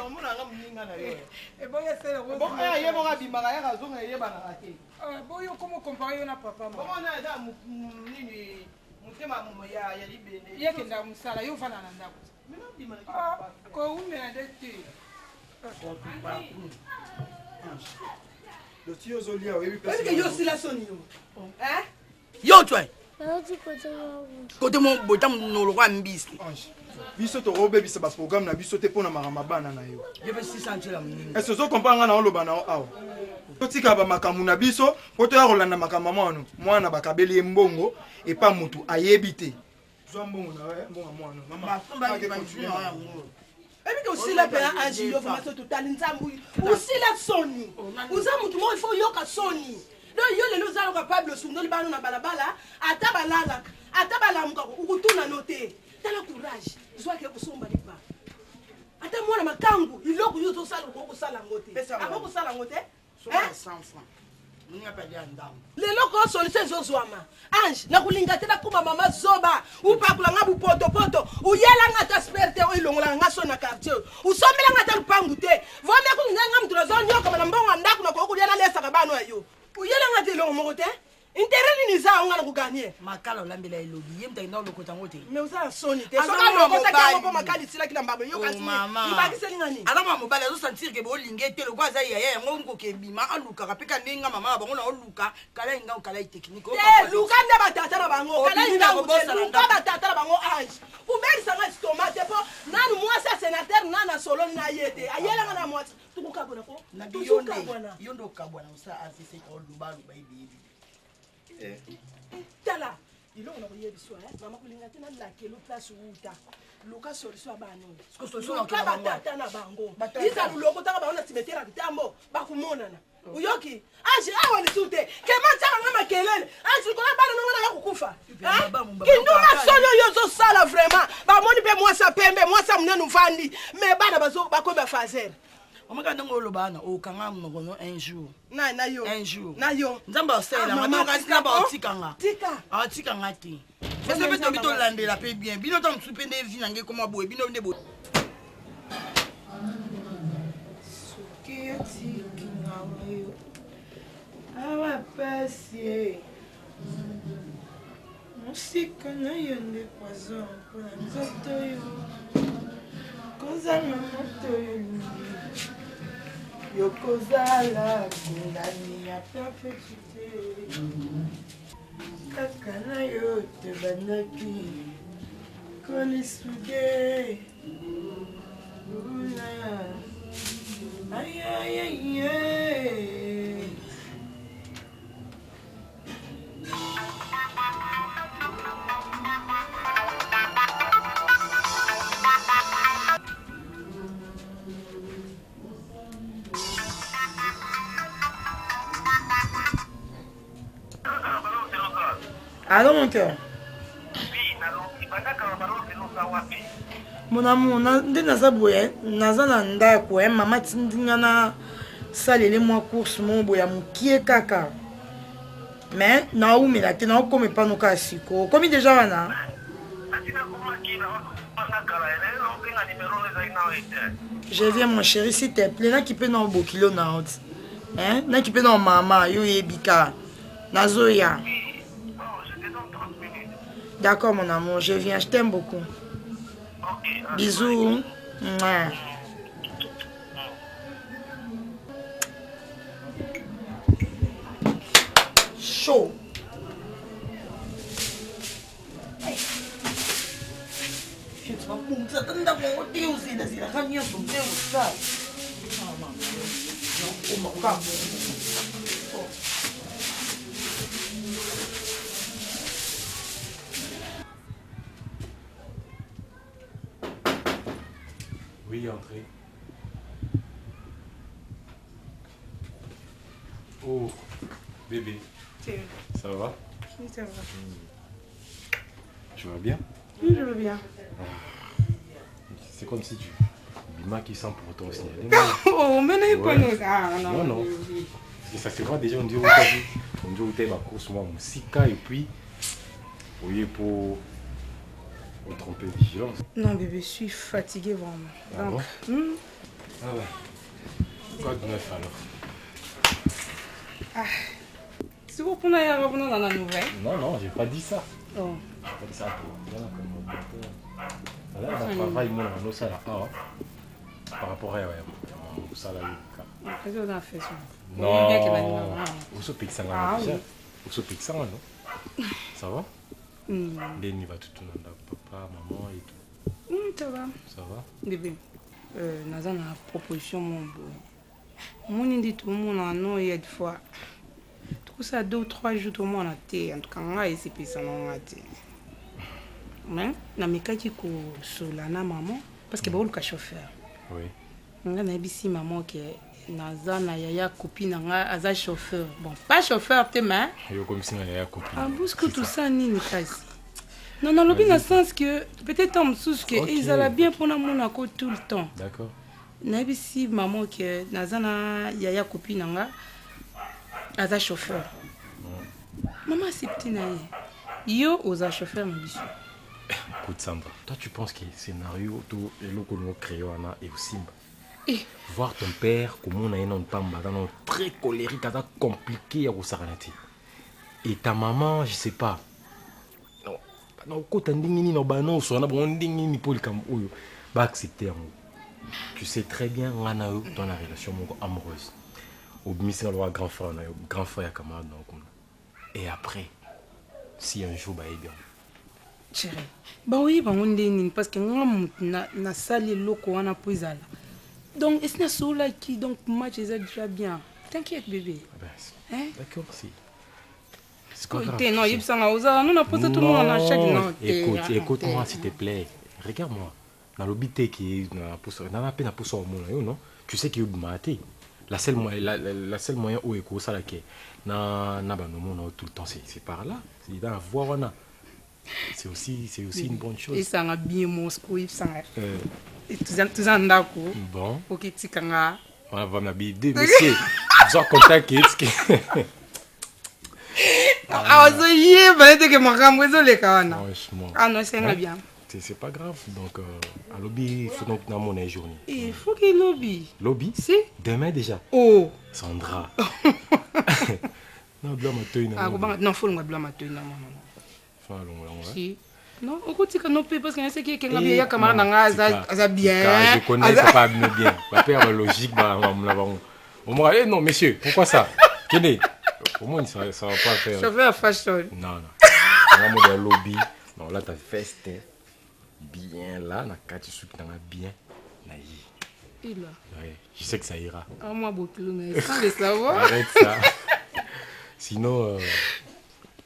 omonanga moninga na yo eh, ye moko abimaka yaka azonga eyebanaka te ah, boyo okoma okompare yo na papa omona eza nini motema ya libende ye akendaka mosala yo ofanda na ndako Ah, kowumela nde te Loti ozolia oyebi place. Yo osila soni yo. Hein? Yo toi. Kote mo bota monoko lokola mbisi. Biso tokobebisa ba programme na biso te mpo na makambo ya bana na yo. Yo pe sisa nzela moninga. Est-ce ozo comprendre nga na oloba na yo awa? Totika ba makambo na biso mpo toya kolanda makambo ya mwana. Mwana bakabeli ye mbongo epa motu ayebi te. Zwa mbongo na yo, mbongo ya mwana. Mama, ebike osila mpe age yo vraimen so totali nzambe osila soni oza motu moko ifo oyoka soni donc yo lelo oza loka pable osundoli bano na balabala ata balalaka ata balamukaka okotuna no te tala courage zwaki ekosomba lipa ata mwana makangu iloko yo ozosala okoki kosala yango te akoki kosala yango te lelo ko solution ezozwama ange nakolinga te nakoma mama zoba upakola nga bupotopoto oyela nga ata spere te oyo elongolaka nga so na quartier oyo osombela nga ata lupangu te vome kutu nde nga moto nazonyokama na mbongo ya ndako nakoki kolia nalesaka bana ya yo oyela nga te elongo moko te interet nini eza yango nga na koganye makala olambela elobi ye moto akenda kolokota yango te mais oza na soni te soki alokotaki yango mpo makala esilaki na mbabo yoka oh, ibakiseli nga nini aza mwa mobali azosentir ke bolinge te lokola aza yaya yango nkoka ebima alukaka mpe ka ndenge nga mama na bango na oluka kalai ngango kalai teknike te luka nde batata na bango kalai ngango te luka batata na bango ange kobelisa nga estoma te mpo nanu mwasi ya senateur nanu asololi na ye te ayelanga na mwasi tokokabwana ko tozokabwana yo nde okabwana osala avc olubaluba ebiyebi eh. tala eloko na koyebiswa eh, mama kolinga te nalakelo place wuta luka solution ya bana oyo luka batata na bango iza luloko tanga bango na cimetiere ya kitambo bakomonana oh. oyoki age awa lisusu te kema tiaka nga makelele age likola bana nonga naya kokufa kinduma soni oyo ozosala vraiment bamoni mpe mwasi ya pembe mwasi ya monene ovandi me bana bakomi bafazere omaka ndenge oloba wana okanga monoko no un jour na na yo un jour na yo nzambe asalela nga ah, kasi nzambe aotika nga tika aotika nga te biso mpe tobi tolandela mpe bien bino ta mosusu mpe nde vi na nge ekoma boye bino nde boye soki otiki nga oyo awa pasi eh. Mosika na yo nde poison mpona nzoto yo kozanga moto yo olingi yo kozala kondani ya perfecti te kaka na yo tobandaki kolisude una ayayaya Allô mon cœur. Mon amour, nde naza boye, naza na ndako, eh, mama atindi nga na salele mwa course moko boye ya mokie kaka. Mais naumela te, naokoma epano kaka sikoyo. Okomi deja wana? Je viens mon chéri, s'il te plaît, nakipe na bokilo na yo. Hein? Nakipe na mama, yo oyebi kaka. Nazoya. D'accord mon amour, je viens, je t'aime beaucoup. Bisous. Mouah. Chaud. babongisa ata ndako yango te ozelazelaka nyonso mpe osala omakoka bongo Oui, entrez. Oh, bébé. Ça va Oui, ça va. Tu vas bien Oui, je vais bien. Ah. C'est comme si tu Bima qui sent pour autant signaler. oh, mais non, ouais. ah, non, non, non. Parce que ça se voit déjà, on dirait où t'as vu. On dirait où t'es ma course, moi, mon sika, et puis, voyez, pour. On tromper vigilance. Non, bébé, je suis fatiguée vraiment. Ah Donc, bon hmm. Ah ouais. Quoi de neuf alors Ah. C'est pour qu'on aille revenir dans la nouvelle Non, non, j'ai pas dit ça. Oh. J'ai pas dit ça pour bien comme Là, on travail, moi, on a ça là, par rapport à ça là. Qu'est-ce qu'on a fait ça Non. Osopekisa nga déjà. Osopekisa nga non Ça va Ndeni va tout na papa, maman et tout. Mm, ça va. Ça va Bébé, euh, naza na proposition moko boye. Omoni nde tomonana no ya de fois. Tokosala deux ou trois jours tomona te. En tout cas ngai esepelisa na nga te. Mais namekaki kosola na maman parce que baoluka chauffeur. Oui. Nga nayebisi maman ke naza na yaya copine na nga aza chauffeur. Bon, pas chauffeur te mais Yo komisi nga yaya copine. Ah, buske tosala nini kasi? Non, nalobi na sens que peut-être ntango mosusu ke Ok. ezala bien mpona monako tout le temps. D'accord. Nayebisi maman ke naza na yaya copine na nga aza chauffeur. Maman accepte na ye. Yo oza chauffeur na biso. Écoute Sandra, toi tu penses que scénario to eloko no créé wana et osimba. Eh. Voir ton père komona ye nanu pamba aza nanu très colérique aza compliqué ya kosakana te. Et ta maman, je sais pas. Non, na okota ndenge nini na bana osola na bango ndenge nini mpo likambo oyo ba accepter yango. Tu sais très bien nga na yo dans la relation moko amoureuse. Obimisi nga lokola grand frère na yo, grand frère ya camarade na yo kuna. Et après, si un jour bayebi yango. Chérie, baoyeba yango ndenge nini parce que nga motu nasali eloko wana mpo ezala. Donc esi nasololaki donc match eza déjà bien. T'inquiète bébé. Ah ben, Hein? D'accord, si. C'est pas grave. Te non, tu sais. yebisanga ozala no na posa tomona na chaque non te. Écoute, ah, écoute-moi te. s'il te plaît. Regarde-moi. Nalobi te ke na posa na pe na posa omona yo non. Tu sais que yo bima te. La seule moyen la, la, la seule moyen oyo ekosala ke na na bano mona yo tout le temps c'est c'est par là. C'est dans la voie wana. C'est aussi c'est aussi une bonne chose. Esanga bien mosco yebisanga. Euh, Toza na ndako. bon, Oketika nga. on va na bi deux messieurs. Besoin contact ke azoyeba ete ke makambo ezoleka wana. Franchement. Ah non, esenga Hein? bien. C'est c'est pas grave. Donc euh, alobi faut donc na mona journée. Il faut qu'il lobi. Lobby Si. Demain déjà. Oh. Sandra. Non, bla matoi na. Ah, kobanga non faut longa bla matoi na mama. Fa longola ngo. Si. Non, okotika no pe parce que naseki ekenga Eh, bien ya camarade na nga aza tika, aza bien. tika, Je connais Aza- papa bino bien. Ba père ba logique ba ba ba bango. Au moins eh non monsieur, pourquoi ça Kende. Au moins ça ça va pas faire. Chauffeur fashion. Non non. Moi mo de lobby. Non là ta veste bien là na kati suki na bien na yi. Il a. Ouais, je sais que ça ira. Ah moi bokilo na sans le savoir. Arrête ça. Sinon, euh,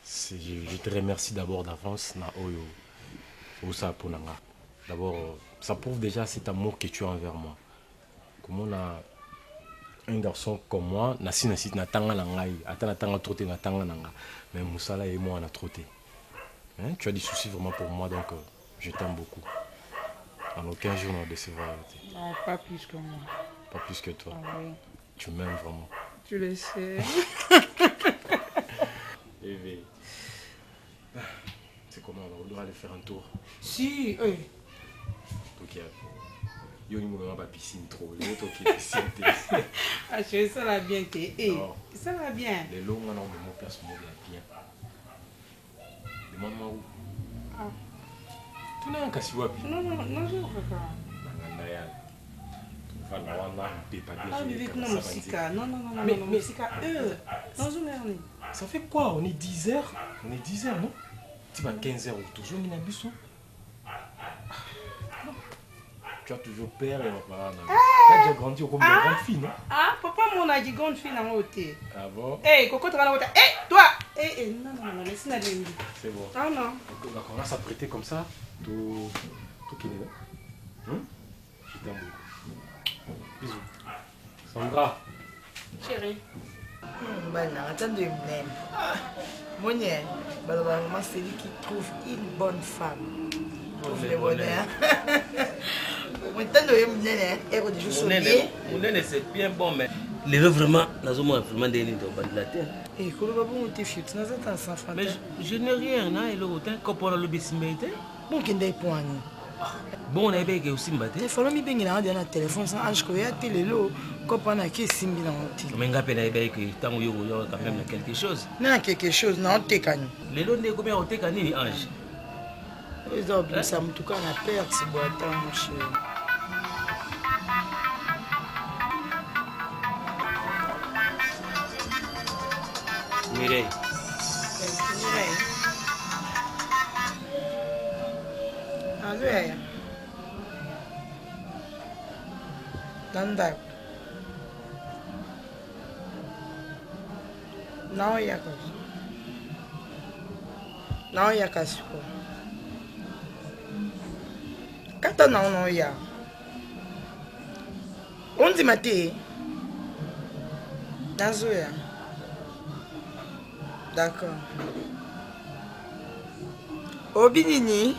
je, je te remercie d'abord d'avance, na oyo, osa ponanga. D'abord, euh, ça prouve déjà cet amour que tu as envers moi. Comment on a un garçon comme moi, nasi nasi na tanga na ngai, ata na tanga trop te na tanga na nga. Mais musala et moi on a trop te. Hein? Tu as des soucis vraiment pour moi, donc euh, je t'aime beaucoup. En aucun jour, on décevra. Non, pas plus que moi. Pas plus que toi. Ah oui. Tu m'aimes vraiment. Tu le sais. Bébé. C'est comment on doit aller faire un tour Si, oui. Ok. Yo ni mwana ba piscine trop. Yo to ki piscine te. Ah chérie, ça va bien te. Eh, ça va bien. Lelo nga na mo place mo bien bien. Demande-moi où. Ah. Tuna kasi wapi? Non non, non je kaka. Na nganda ya. Tovanda wana mpepa bien. Ah bébé kuna mosika. Non non non non, mais, non, mais mosika. Euh, nazomela nini? Ça fait quoi? On est 10 heures? On est 10 heures, non? Tu vas 15 heures toujours na biso. Tu as toujours peur et papa. Ah! Tu as déjà grandi comme ah! une grande fille, non? Ah, papa mon a dit grande fille nango te. Ah bon? Eh, kokota kana kota. Eh, toi. Eh eh non non non, laisse na lembi. C'est bon. Ah non. Donc on va s'apprêter comme ça. Tout tout qui est là. Hum? Je t'aime beaucoup. Bisous. Sandra. Chérie. Mobali nanga ata nde monene moni balobaka vraiment celui qui trouve une bonne femme trouve le bonheur. Montando ye monene eko deja solie monene, c'est bien bon, mais lelo vraiment nazomona vraiment ndenge nini tobandela te. Eh, koloba bongo te fiut, naza ta na 100 francs. Mais je n'ai rien na eloko te, kopo wana lobi esimba ye te. Bon, kende epwani. Bongo nayebi eke osimba te. Falo mibengela nga na telefone sans age koya te lelo kopo wana ake esimbi nango te. Mais nga mpe nayebi eke ntango yo koyoka quand même na quelque chose. Na na quelque chose naotekani. Lelo nde ekomi ya koteka nini, Ange? Eza obimisa motuka na perte boye ata mon chéri. Mireille. Mireille. Allo yaya. Na ndako. Naoyaka. Naoyaka sikoyo. Kata nao naoya. Ondima te. Nazoya. D'accord. Obi nini?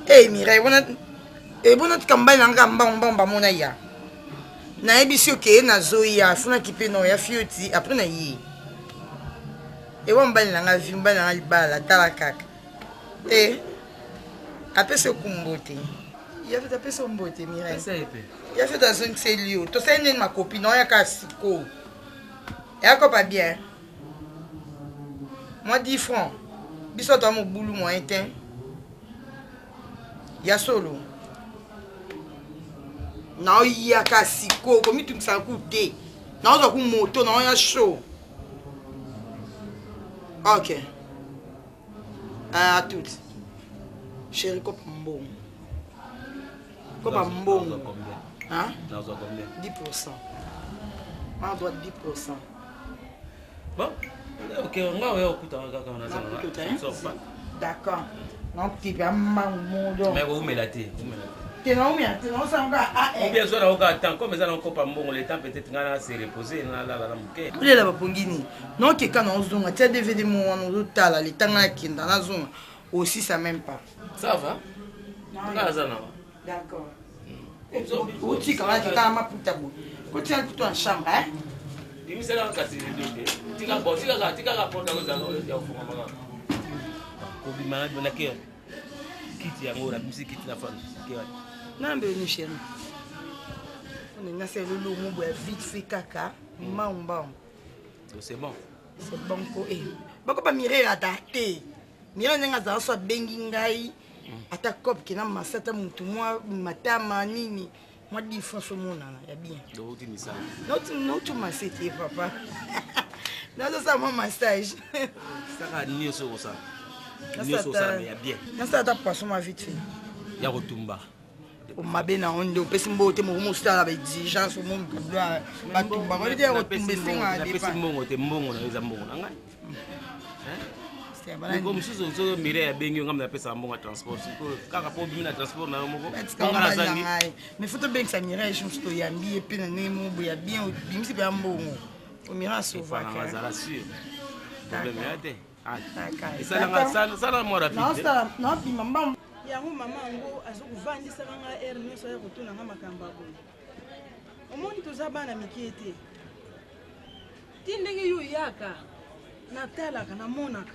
Hey Mireille, wana ebona tika mobali na nga mbango mbango bamona ya. Nayebisi yo ke nazoya, afunaki mpe na oya fioti après na ye. Ewa mobali na nga vi, mobali na nga libala, tala kaka. Eh, apesi yo kumbote. Ya fete apesi yo mbote Mireille. Ya fete azongiseli yo. Tosali nini makopi na oya kaka sikoyo. Eyakopa bien. Mwa 10 francs. Biso toa mobulu moyen te. Ya solo. Naoyaka sikoyo komitungisaka ku te. Naozwa ku moto naoya show. Ok. À toutes. Chérie kopa mbongo. Kopa mbongo. Hein? Nazwa combien? 10%. On doit 10%. Bon, ok, nga oya okutaka kaka na zanga. D'accord. Non, petit peu mangu modo. Mais oumela te, oumela te. Te na oumela te, na osanga a Ou bien zwa na oka temps, comme eza na okopa mbongo le temps peut-être nga na se reposer na lala na moke. Olela bapongi nini? Na okeka na ozonga, tia DVD mo wana ozotala le temps nga nakenda nazonga aussi ça même pas. Ça va? Nga aza na. D'accord. Otika wana keka na maputa boye. Kotia plutôt en chambre, hein? Bimisela kasi te. Tika bon, tika tika porte yango ya kofungama kaka. Kobima na ke kiti yango nabimisi kiti na fani ke wapi? Nambe ni chéri. Oninga se lolo mo boya vite fait kaka mbangu mbangu. C'est bon. C'est bon ko eh. Bako ba Mireille ata te. Mireille ndenge azala so abengi ngai ata cop ke na masa ata mutu mwa matama nini mwa 10 francs omonana ya bien. Nauti misala. Nauti nauti masete papa. Nazosala mwa massage. Saka nyonso okosala. Nyonso osala ya bien. Nasala ata poisson mwa vite fait. Ya kotumba. Mabe na yo nde opesi mbongo te, moko mosala ba exigence omo batumba te ya kotumba esengaka Napesi mbongo te, mbongo na yo eza mbongo na ngai. Ndeko mosusu soki Mireille abengi yo, ngai napesaka mbongo ya transport sikoyo kaka mpo obimi na transport na yo moko nga nazangi. Mais faut tobengisa Mireille mosusu, toyambi ye mpe na ndenge moko boye ya bien, obimisi mpe ya mbongo Mireille asovaka. Azala sûr, problème ya te. Esalanga sala mwa rapide. Naobima mbangu. Yango mama yango azokovandisaka nga heure nyonso aya kotuna nga makambo ya boye. Omoni toza bana mike te. Ti ndenge yo oyaka natalaka namonaka.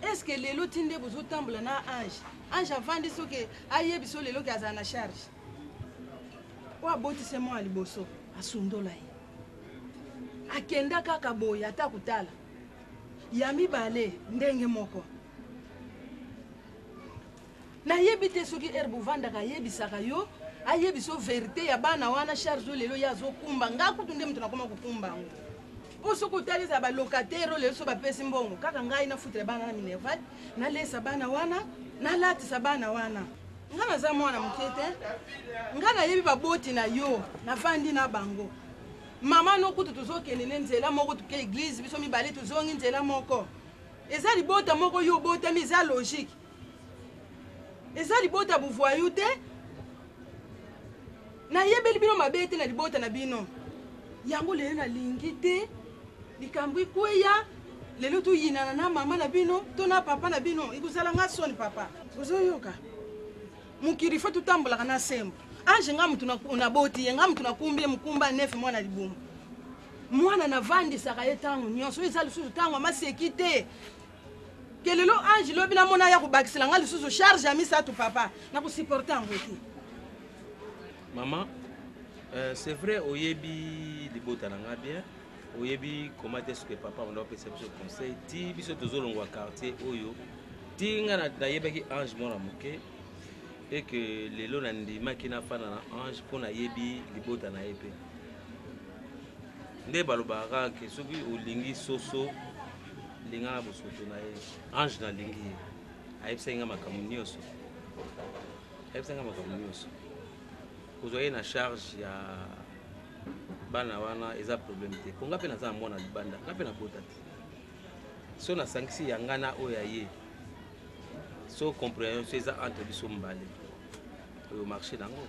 Est-ce que lelo ti nde bozotambola na Ange? Ange avandi soki ayebi so lelo ke azala na charge. Oyo abotise mwana liboso asundola ye. Akenda kaka boye ata kotala. Ya mibale ndenge moko. Nayebi te soki heure bovandaka ayebisaka yo ayebisa yo verite ya bana wana charge oyo lelo ye azokumba nga kutu nde moto nakoma kokumba yango mpo soki otali ezala balocataire oyo lelo so bapesi mbongo kaka ngai nafutela bana na minerval nalesa bana wana nalatisa bana wana nga naza mwana moke te nga nayebi baboti na yo navandi na bango mama no kutu tozokende ne nzela moko toke eglise biso mibale tozongi nzela moko eza libota moko yo obotami eza logique eza libota buvoyou te nayebeli bino mabe te na libota na bino yango lelo nalingi te likambo ikweya lelo toyinana na mama na bino to na papa na bino ekozala nga soni papa ozoyoka mokili fo totambolaka na sembo ange nga motu naboti ye nga motu nakumbi ye mokumba nefe mwana libumu mwana navandisaka ye ntango nyonso oyo eza lisusu ntango ya maseki te ke lelo ange lobi namona aya kobakisela nga lisusu charge ya misato papa nakosupporte yango te. Mama, euh, c'est vrai oyebi libota na nga bien oyebi comment est-ce que papa banda opesa biso conseil ti biso tozolongwa quartier oyo ti nga nayebaki ange mwana moke et que lelo nandimaki nafanda na ange mpo nayebi libota na ye mpe nde balobaka kaka ke soki olingi soso linga na bosoto na ye. Ange nalingi ye, ayebisaki nga makambo nyonso, ayebisaki nga makambo nyonso. Kozwa ye na charge ya bana wana eza problème te, mpo nga mpe naza na mwana libanda, nga mpe nabota te. So nasangisi ya nga na oyo ya ye, so comprehension eza entre biso mibale, oyo marché nango.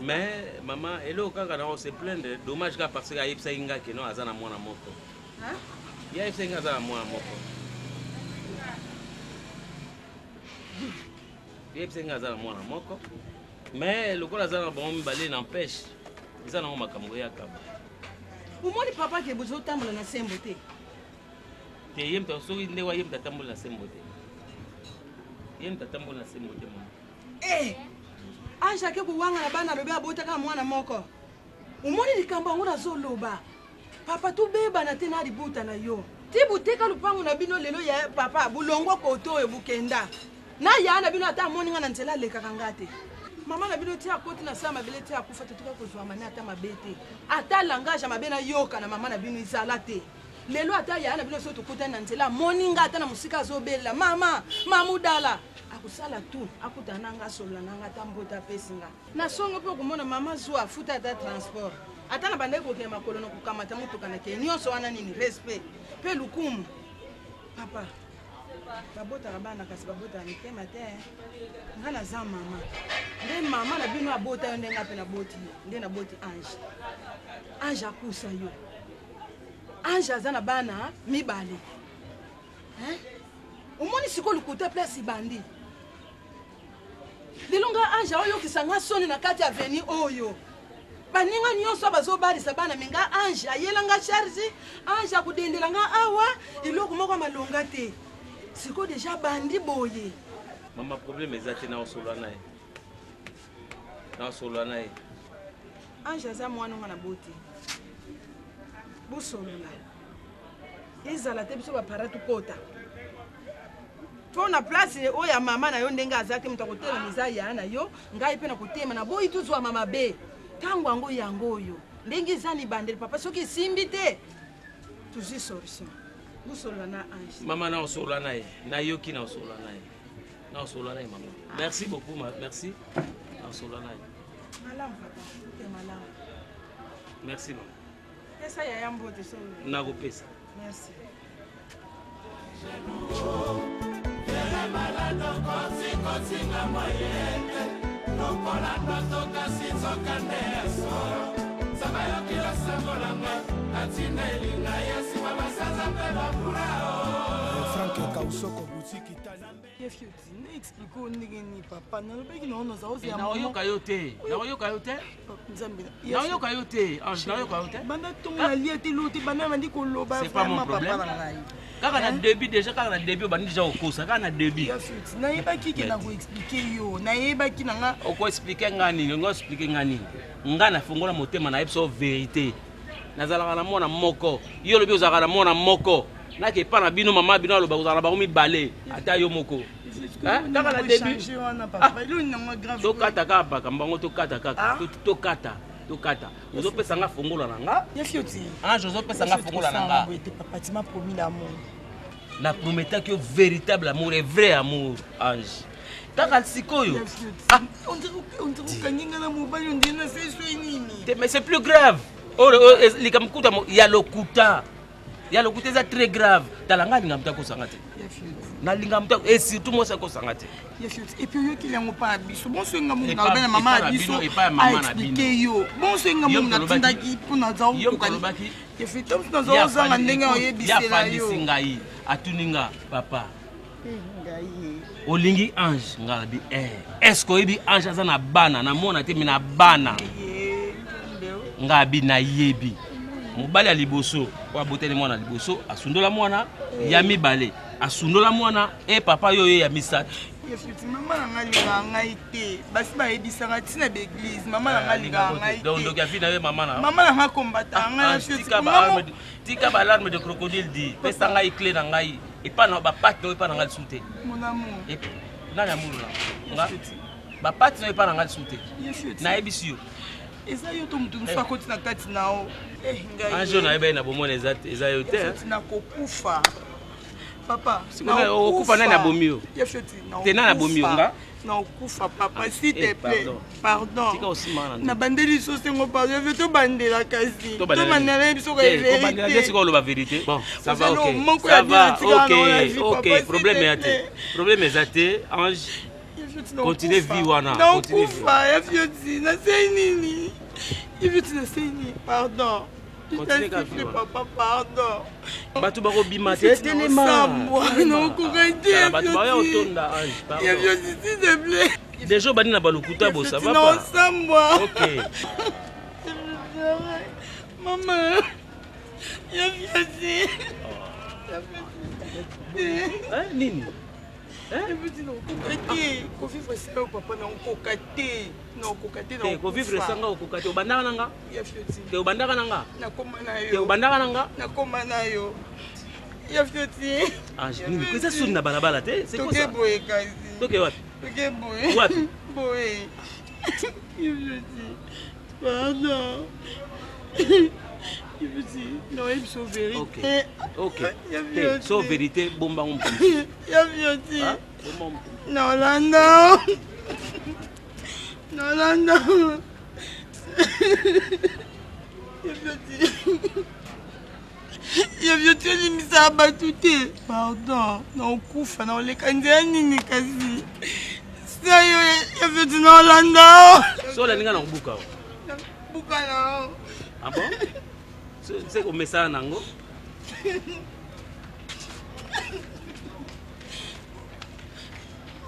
Mais mama eloko kaka na se plaindre, dommage kaka parce que ayebisaki nga ke non aza na mwana moko. Ye ayebisaki nga aza na mwana moko. Ye ayebisaki nga aza na mwana moko. Mais lokola aza na bango mibale n'empêche eza nango makambo eyaka. Omoni papa ke bozotambola na sembo te. Te ye moto soki nde wa ye moto atambola na sembo te. Ye moto atambola na sembo te mama. Eh! Ange ake kowangana bana alobi abotaka mwana moko. Omoni likambo yango nazoloba. Papa tobebana te na libuta na yo. Ti boteka lupango na bino lelo ya papa bolongwa koto oyo bokenda. Na ya na bino ata amoni nga na nzela alekaka nga te. Mama na bino ti akoti na sa mabele ti akufa totika kozwa mane ata mabe te. Ata langage ya mabe nayoka na mama na bino ezala te. Lelo ata yaya na bino soki tokutani na nzela amoni nga ata na mosika azobelela mama mamudala akosala tout akutana na nga asolola na nga ata mbote apesi nga na songo mpe okomona mama zwa afuta ata transport ata na bandaki kokende makolo na kokamata motuka na kei nyonso wana nini respect mpe lukumu papa babotaka bana kasi babotaka mitema te nga naza mama nde mama na bino abota yo nde nga mpe naboti yo nde naboti ange ange akusa yo ange aza na bana mibale hein? Omoni sikoyo lokuta place ebandi lelo nga ange aoyokisa nga soni na kati ya avenue oyo baninga nyonso bazobalisa bana me nga ange ayela nga charge ange akodendela nga awa eloko moko ya malonga te sikoyo deja bandi boye. Mama problème eza te naosolola na ye naosolola na ye. Ange aza mwana nga na boti bosolola ezala te biso bapara tokota mpo na place oyo ya mama na yo ndenge aza te moto akotelema eza ya na yo ngai mpe nakotema naboyi tozwama mabe ntango yango yango oyo ndenge eza na ebandeli papa soki esimbi te tozwi solution bosolola na ange mama naosolola na ye nayoki naosolola na ye naosolola na ye mama merci beaucoup ma, merci naosolola na ye malamu papa te malamu merci mama pesa yaya mbote so nakopesa merci. Lokola ndoto kasi nzoka nde ya solo nzambe ayoki losambo na ngai atindeli ngai ya nsima basanza mpe bambula. Frank Kausoko boutique Italie. Explique ndenge nini papa nalobaki na ono ozala naoyoka yo te naoyoka yo te nzambe naoyoka yo te Ange naoyoka yo te banda ntongo nalia te lo te banda bandi koloba c'est pas mon problème kaka na début déjà kaka na début obandi déjà kokosa kaka na début nayebaki ke nakoexplike yo nayebaki na nga okoexplike nga nini olingi oexplike nga nini nga nafongola motema nayebi so vérité nazalaka na mwana moko yo olobi ozalaka na mwana moko nake epa na bino mama bino aloba kozala na bango mibale ata yo moko kaka na début ah. tokata kaka makambo yango tokata kaka ah. tokata tokata ozopesa nga fongola na nga ange ozopesa nga fongola na nga na prometaki yo véritable amour et vrai amour ange kaka sikoyo ah. okangi nga na mobali ondire na sesoi nini mais c'est plus grave oyo likambo kuta ya lokuta ya lokuta eza très grave tala ngai alinga moto akosanga te nalinga moto et surtout mwasi akosanga te epuis oyokeli yango mpa ya biso bonso enga mungu nalobi na mama ya biso aexplike yo bonso enga mungu natindaki mpo naza okokani efito naza ozanga ndenge oyebisela yo ngai atuni nga papa olingi ange nga alobi eh, est ce que oyebi ange aza na bana namona te me na bana nga abi nayebi mobali ya liboso oyo aboteli mwana liboso asundola mwana ya mibale asundola mwana e papa yo ye ya misato mama na ngai alingaka ngai te basi bayebisaka ntina baeglise mama na ngai alingaka ngai te ndoki afi na ye mama na mama na ngai akombataka ngai na tika balarme de crocodile di pesa ngai cle na ngai epa na bapate na epa na ngai lisusu te nani amour na nga bapate na epa na ngai lisusu te nayebisi yo eza yo to moto mosusu eh. akoti na kati na yo eh, ange oyo nayebaki na bomona eza yo te nakokufa papa okokufa nani abomi yo te nani abomi yo nga nakokufa papa s'il te eh, plaît pardon nabandeli lisusu sengo pardon yo tobandela kasi tobandela ye biso ka sikoyo oloba vérité bon ça va ok ça va ok ok problème eza te problème eza te ange continue vie wana nakokufa ya fioti nasei nini ya fioti nasei nini pardon papa pardon bato bakobima te telema nakokoka te bato baya otonda ange pardon ya fioti s'il te plaît Deja obandi na balokuta bo ça va pas. Nosambwa. OK. Mama. Ya fiasi. Hein nini? Hein? Nakokoka te. Kovivre sans yo papa nakokoka te. Nakokoka te. Te kovivre sans nga okoka te. Obandaka na nga? Ya fioti. Te obandaka na nga? Nakoma na yo. Te obandaka na nga? Nakoma na yo. Ya fioti. Ange nini? Eza soni na balabala te. C'est quoi ça? Toke boye kasi. Toke wapi? Toke boye. Wapi? Boye. Ya fioti. Pardon. Ya fioti. Non, biso vérité. Ok. Ok. Te, so vérité bomba ngo mpo. Ya fioti. Bomba ngo mpo. Na Hollanda. Na Hollanda. Ya fioti. Ya fioti olimbisaka bato te pardon nakokufa nakoleka nzela nini kasi sa yo ya fioti na olanda so olandi nga nakobuka buka na ah bon se komesana nango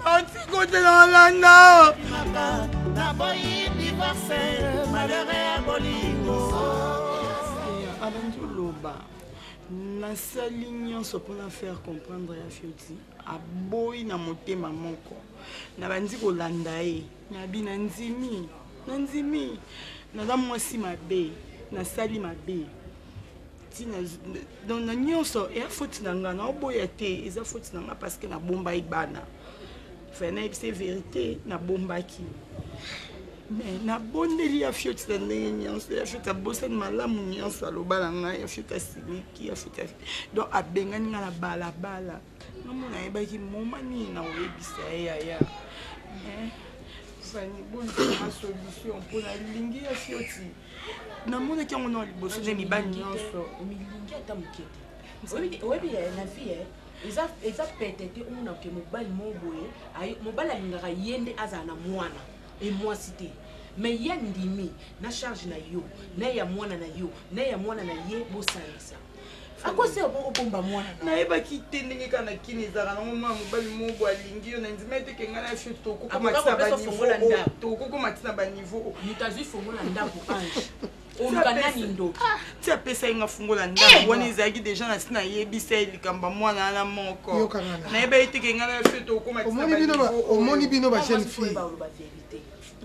Otikote na olanda naboyi divorce malheur ya bolingo abandi oloba nasali nyonso mpona faire comprendre ya fioti aboyi na motema moko nabandi kolanda ye nabi nandimi nandimi naza mwasi mabe nasali mabe ntina donc na nyonso eya faute na nga naoboya te eza faute na nga parce que nabombaki bana enfin nayebisa verité nabombaki mais nabondeli ya fioti na ndenge nyonso ya fioti abosani malamu nyonso aloba na ngai ya fioti asiliki ya fioti donc abengani ngai na balabala ngambo nayebaki moma nini nakoyebisa ye yaya fani boluka solution mpo nalingi ya fioti namonaki yango na liboso nde mibali nyonso omilingi ata moke te oyebi na vie eza eza pete te omona ke mobali moko boye mobali alingaka ye nde azala na mwana e mwasi te mais ye andimi na charge na yo na ya mwana na yo na ya mwana na ye bosangisa. Akosi yo obomba mwana na. Nayebaki te ndenge kaka na kini ezalaka nango mwana mobali moko boye alingi yo na ndima ete ke ngai na fio tokokoma ti na baniveau moto azwi fongola ndako ange oluka nani ndoki ti apesa ye nga fungola ndako wana ezalaki deja na si nayebisa ye likambo ya mwana wana moko nayeba ye te ke ngai na fio tokokoma ti na baniveau omoni bino ba jeune fille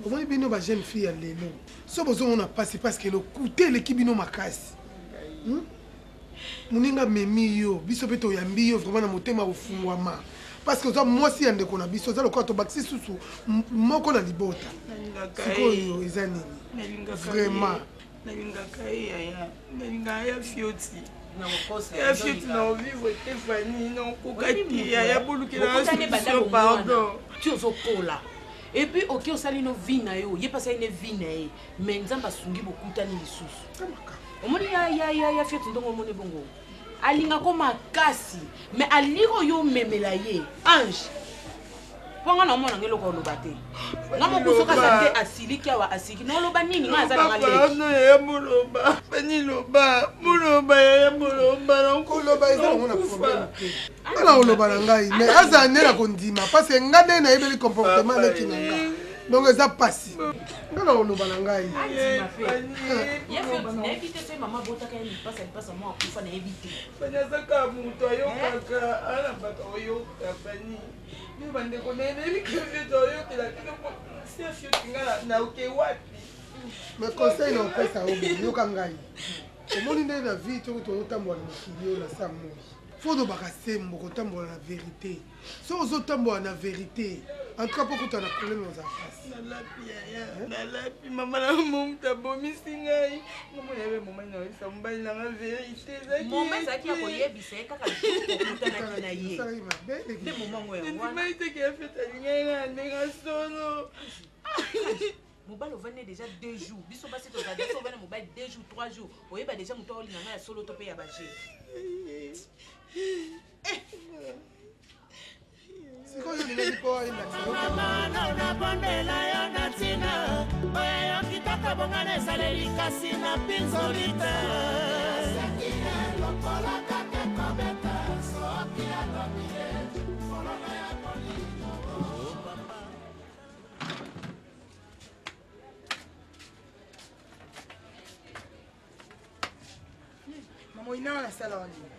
omoni bino ba jeune fille ya lelo so bozomona mpasi parce que lokuta eleki bino makasi hmm? Moninga amemi yo, biso pe toyambi yo vraiment na motema kofungwama parce que oza mwasi ya ndeko na biso, oza lokola tobakisi susu moko na libota. Sikoyo eza nini vraiment? Nalingaka ye yaya, nalingaka ya fioti ya fioti na ovivre te fani nakoka te yaya, bolukela solution pardon. Ti ozokola epuis oke osali no vie na yo, ye mpe asali ne vie na ye, mais nzambe asungi bokutani lisusu. Omoni ya ya ya ya fioti ndongo omoni bongo alingako makasi mais aliri oyo omemela ye ange mpo nga naomona nga eloko oloba te nga moko soki aza te asiliki awa asiliki naoloba nini nga aza nanga leki yaya moloba fani loba moloba yaya moloba koloba eza nango na problème te nga na koloba na ngai mais azala nde na kondima parce que nga nde nayebeli comportement leki na nga donc eza pasi nga na koloba na ngai nayebi te soki mama abotaka ye lipasa lipasa mwa akufa nayebi te fani azaka moto ayokaka ana bato oyoka fani bino bandeko na ye nayebi ke vieto oyokela bino sefioti nga naoke wapi mais conseil na opesa yo yoka ngai omoni nde na vie toki tozotambola na mokili oyo na sa moi fo olobaka sembo kotambola na verité soki ozotambola na verité en tout cas mpo okutana na problème ozala mpasi nalapi yaya nalapi mama na momutu abomisi ngai ngamona yabe moma nayebisa mobali nanga verité moma ezalaki ya koyebisa ye kaka okutanaki na ye nde moma ngo yango wana ndimai te ke afete alingaki nga na ndenge solo mobali ovandi déjà 2 jours biso basi tozala biso ovandi mobali 2 jours 3 jours oyeba déjà moto aolinga ngai ya solo to mpe ya baje sikoyo olingaki mpo ayebakisa mama nabondela yo na ntina oyo eyoki kaka bongana ezaleli kasi na mpinzoli te lokola kaka kobeta soki alobi ye fololo ya bolingo Mama oyinanga nasala wa nini?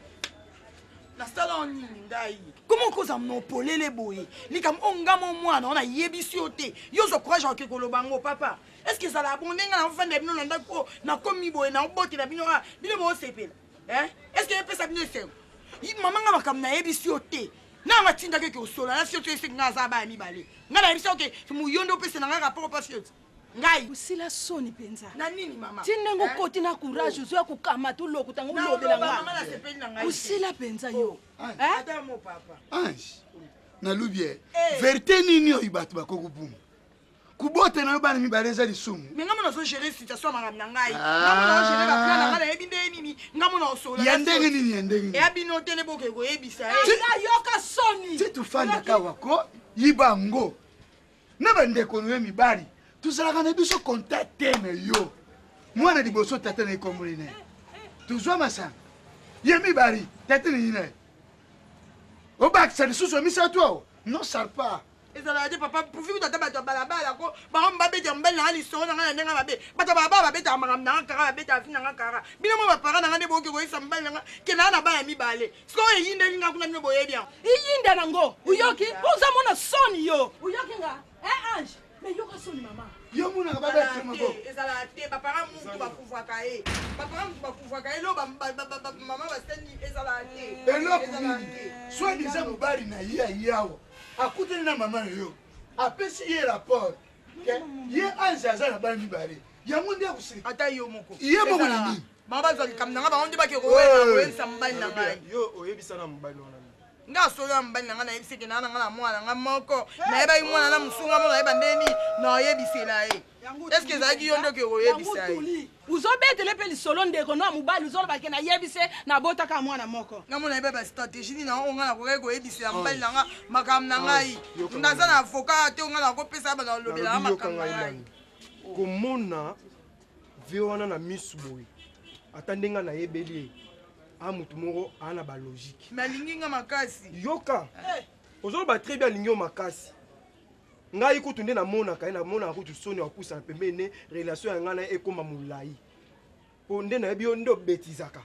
Nasala wa nini ngai? Koma okoza monopolele boye likambo oyo nga mo mwana wana nayebisi yo te yo ozwa courage oke koloba yango papa est ce que ezalaka bongo ndenge nafanda bino na ndako oyo nakomi boye naobotela bino a bino boosepela est ce que epesa bino esengo mama nga makambo nayebisi yo te nanga atindaki oke osola na fioto eseki nga aza baya mibale nga nayebisi oke moyondo opesa na nga rapport opa fioto ngai osila soni mpenza na nini mama ti ndenge eh? okoti na courage ozoya kokamata olokota ngo olobela nga osila mpenza yo oh. eh? Ange nalubi eh. verité nini oyo bato bakoki kobunga kobota na yo bana mibale eza lisumu me ngai mona ozogere situation ya makambo na ngai ngai mona ozogere baplan na ngai nayebi nde nini ngai mona osola ya ndenge nini ya ndenge eya bino te nde boke koyebisa ye yoka soni ti tofandaka wako yiba yango na bandeko na yo mibali tozalaka na biso contact te na yo mwana liboso tata na ye komboli na ye tozwa masanga ye mibali tata na ye na ye obakisa lisusu ya misato awa non sarpa ezalaka te papa pourvu kutu ata bato ya balabala ko bango babetaka mobali nanga lisolo na ngai na ndenge mabe bato ya balabala babetaka makambo nanga kara babetaka vi nanga kara bino mo bapara nanga nde bokoki koyebisa mobali nanga ke naa na bana mibale sikoyo eyindeli nga kuna bino boyebi yango iyinda nango oyoki oza mona soni yo oyoki nga eh ange mais yoka soni mama yo monaka babetela maboko ezalaka te bapara mutu bakuvraka ye bapara mutu bakuvraka ye lo mama basengi ezalaka te eloko nini soit disant mobali na ye ayawa akutani na mama na yo apesi ye rapport ye ange aza na bana mibale yango nde akosilika ata yo moko ye moko na nini bango bazwa likambo na ngai bango nde bake kowela koyebisa mobali na ngai yo oyebisa na mobali wana nga solo ya mobali na ngai nayebisi eke naa na ngai na mwana na ngai moko nayebaki mwana na mosunga moko nayeba nde nini nayebisela ye eske ezalaki yo nde oke koyebisa ye ozobetele mpe lisolo ndeko no ya mobali ozoloba ke nayebise nabotaka mwana moko nga mona yeba bastratégie nini yango ngai nakokaki koyebisela mobali na nga makambo na ngai naza na avocat te ngai nakopesa bana kolobela nga makambo na ngai komona vie wana na misu boye ata ndenge nayebeli ye. A mutu moko a na ba logique. Mais alingi nga makasi. Yoka. Ozoloba très bien alingi yo makasi. Ngai kutu nde namonaka ye namonaka kutu soni ya kopusana pembeni ne relation ya ngai na ye ekoma molai. Po nde nayebi yo nde obetizaka.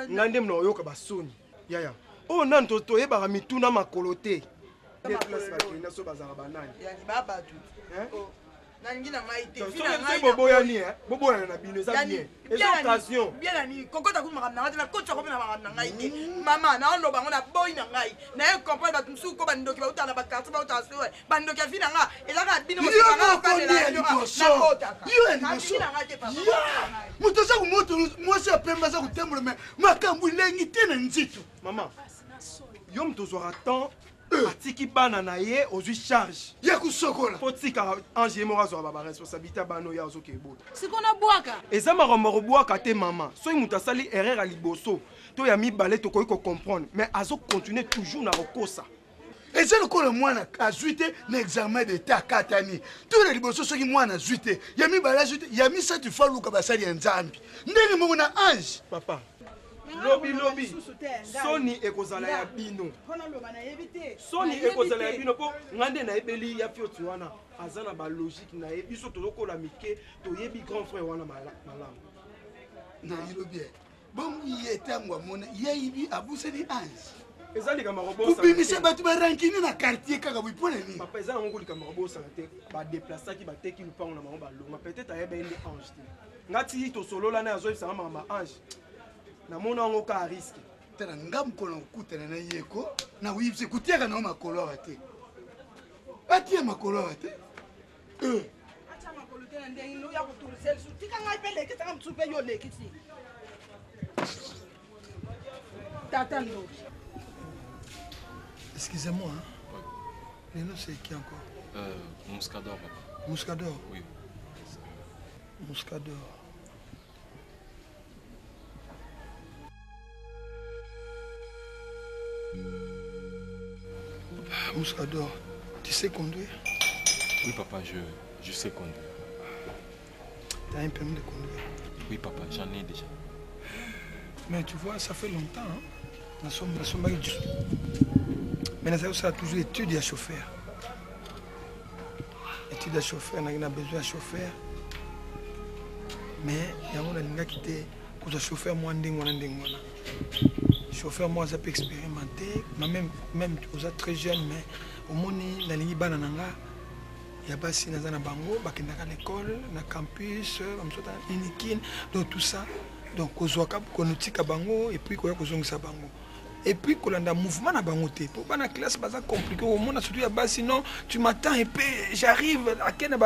Ngai nde mna oyoka basoni. Yaya. Oyo nanu toyebaka mitu na makolo te. Nde place bakenda so bazalaka banani. Yani ba batu. Oh. Nalingi na ngai te. Soki boboyani eh, boboyana na bino eza bien. Eza occasion. Bien na nini? Kokota ku makambo na ngai te, nakotisa ko na makambo na ngai te. Mama, naoloba yango naboyi na ngai. Naye comprendre bato mosusu ko bandoki bautaka na bakartier bautaka soe. Bandoki ya vie na ngai eza kaka bino Yo moko nde ya liboso. Yo ya liboso. Moto aza komoto mwasi ya pembe aza kotambola me makambo elengi te na nzito. Mama, yo moto ozwaka temps atiki bana na ye ozwi charge ya kosokola po tika ange ye moko azwaka baresponsabilité ya bana oyo azoka ebota sikoyo nabwaka eza makambo ya kobwaka te mama soki moto asali erreur ya liboso to ya mibale tokoki kocomprendre mais azocontinue toujours na kokosa eza lokola mwana azwi te na examen d'etat akatani to na liboso soki mwana azwi te ya mibale azwi te ya misato ifo aluka basali ya nzambe ndenge moko na ange papa lobi lobi soni ekozala ya bino soni ekozala ya bino mpo ngai nde nayebeli ya fioti wana aza na balogique na ye biso tozokola mike toyebi grand frère wana malamu nayebi eh. bongo ye ntango amona yeyibi abusani ange eza likambo ya kobosana kobimisa bato barankine na quartier kaka boye mpo na nini papa eza yango likambo ya kobosana te badeplasaki bateki lupango na bango balonga peut-être ayeba ye nde ange te nga ti tosolola naye azoyebisa nga makambo ya ange namona yango ka risque tala nga mokolo nakokutana na ye ko nakoyebisa kotiaka nango makolo awa te atia makolo awa te eh. atia makolo te na ndenge oya kotourse lisusu tika ngai mpe lekisaka mosusu mpe yo olekisi tata ndoki Excusez-moi, hein? Oui. Le nom c'est qui encore euh, Mouscador, papa. Mouscador Oui. Mouscador. Ah, Mouscador, tu sais conduire Oui, papa, je, je sais conduire. Tu as un permis de conduire Oui, papa, j'en ai déjà. Mais tu vois, ça fait longtemps. Hein? nasombaki mais nazali kosala toujours étude ya chauffeur étude ya chauffeur naki na besoin ya chauffeur mais yango nalingaki te kozwa chauffeur mwa ndenge wana ndenge wana chauffeur mwa aza mpe expérimenté ma même, même oza très jeune mais omoni nalingi bana na nga ya basi naza na bango bakendaka na école na campus bamosusu na unikin donc tout ça donc kozwaka konotika bango et puis koya kozongisa bango et puis kolanda mouvement na bango te po bana classe baza compliqué omona surtout ya basi non tu m'attends et puis j'arrive ake na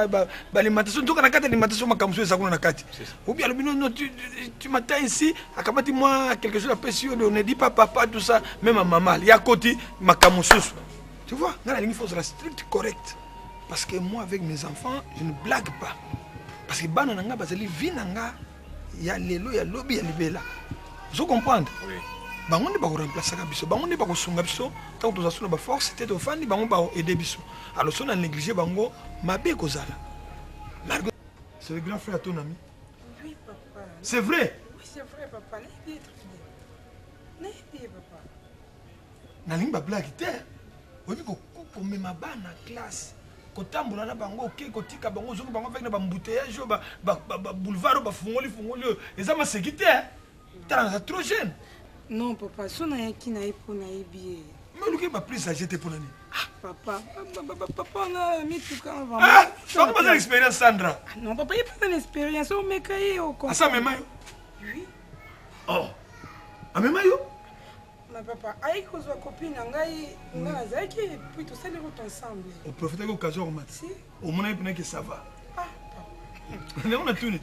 baalimentation nzoka na kati alimentation makambo mosusu eza kuna na kati ou bien alobi non non tu, tu m'attends ici akamati mwa quelque chose apesi yo ne dit pas papa tout ça même à mama ya koti makambo mosusu tu vois ngai nalingi fo ozala strict correct parce que moi avec mes enfants je ne blague pas parce que bana na ngai bazali vie na ngai ya lelo ya lobi ya libela ozo comprendre oui. bango nde bakoremplasaka biso bango nde bakosunga biso ntango toza so na baforce te tofandi bango baede biso alors so na néglige bango mabe ekozala malgré c'est le grand frère à ton ami oui papa c'est vrai oui c'est vrai papa nayebi ye très bien nayebi ye papa nalingi bablage te oyebi komema bana classe kotambola na bango oke kotika bango ozoki bango avec na bambouteillage oyo baboulevard oyo bafungoli fungoli oyo eza maseki te tala naza trop jeune non papa so nayaki na ye mpo nayebi ye mais oluki ba plus age te mpo na nini ah, papa papa na mituka ah, bango baza na expérience sandra ah, non papa ye mpe na expérience omeka ye asa amema yo oui oh amema yo Ma papa ayaki kozwa copine na ngai nga nazalaki puis tosali route ensemble. Oprofitaki occasion komata. Si. Omonaki mpena ke ça va. Ah papa. Ndenge natuni.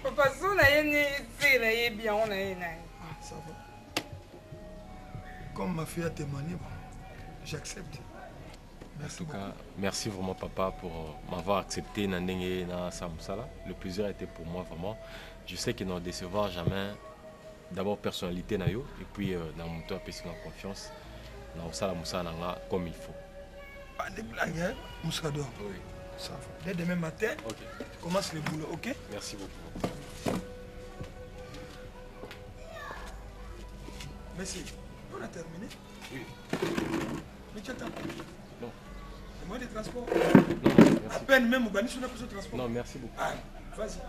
Papa so na ye ne se nayebi yango na ye na ye. Ah ça va. Comme ma fille a témoigné, bon, j'accepte. Merci en tout cas, merci vraiment papa pour euh, m'avoir accepté na ndenge na Samusala. Le plaisir a été pour moi vraiment. Je sais que ne décevoir jamais d'abord personnalité na yo et puis euh, na moto apesi nga confiance na kosala mosala na nga comme il faut. Pas de blague, hein, Moussador. Oui. Ça va. Dès demain matin, okay. tu commences le boulot, ok Merci beaucoup. Monsieur, on a terminé Oui. Mais tu attends Non. Les moyens de transport Non, non, merci. À peine même, au Bani, sur la transport. Non, merci beaucoup. Ah, vas-y.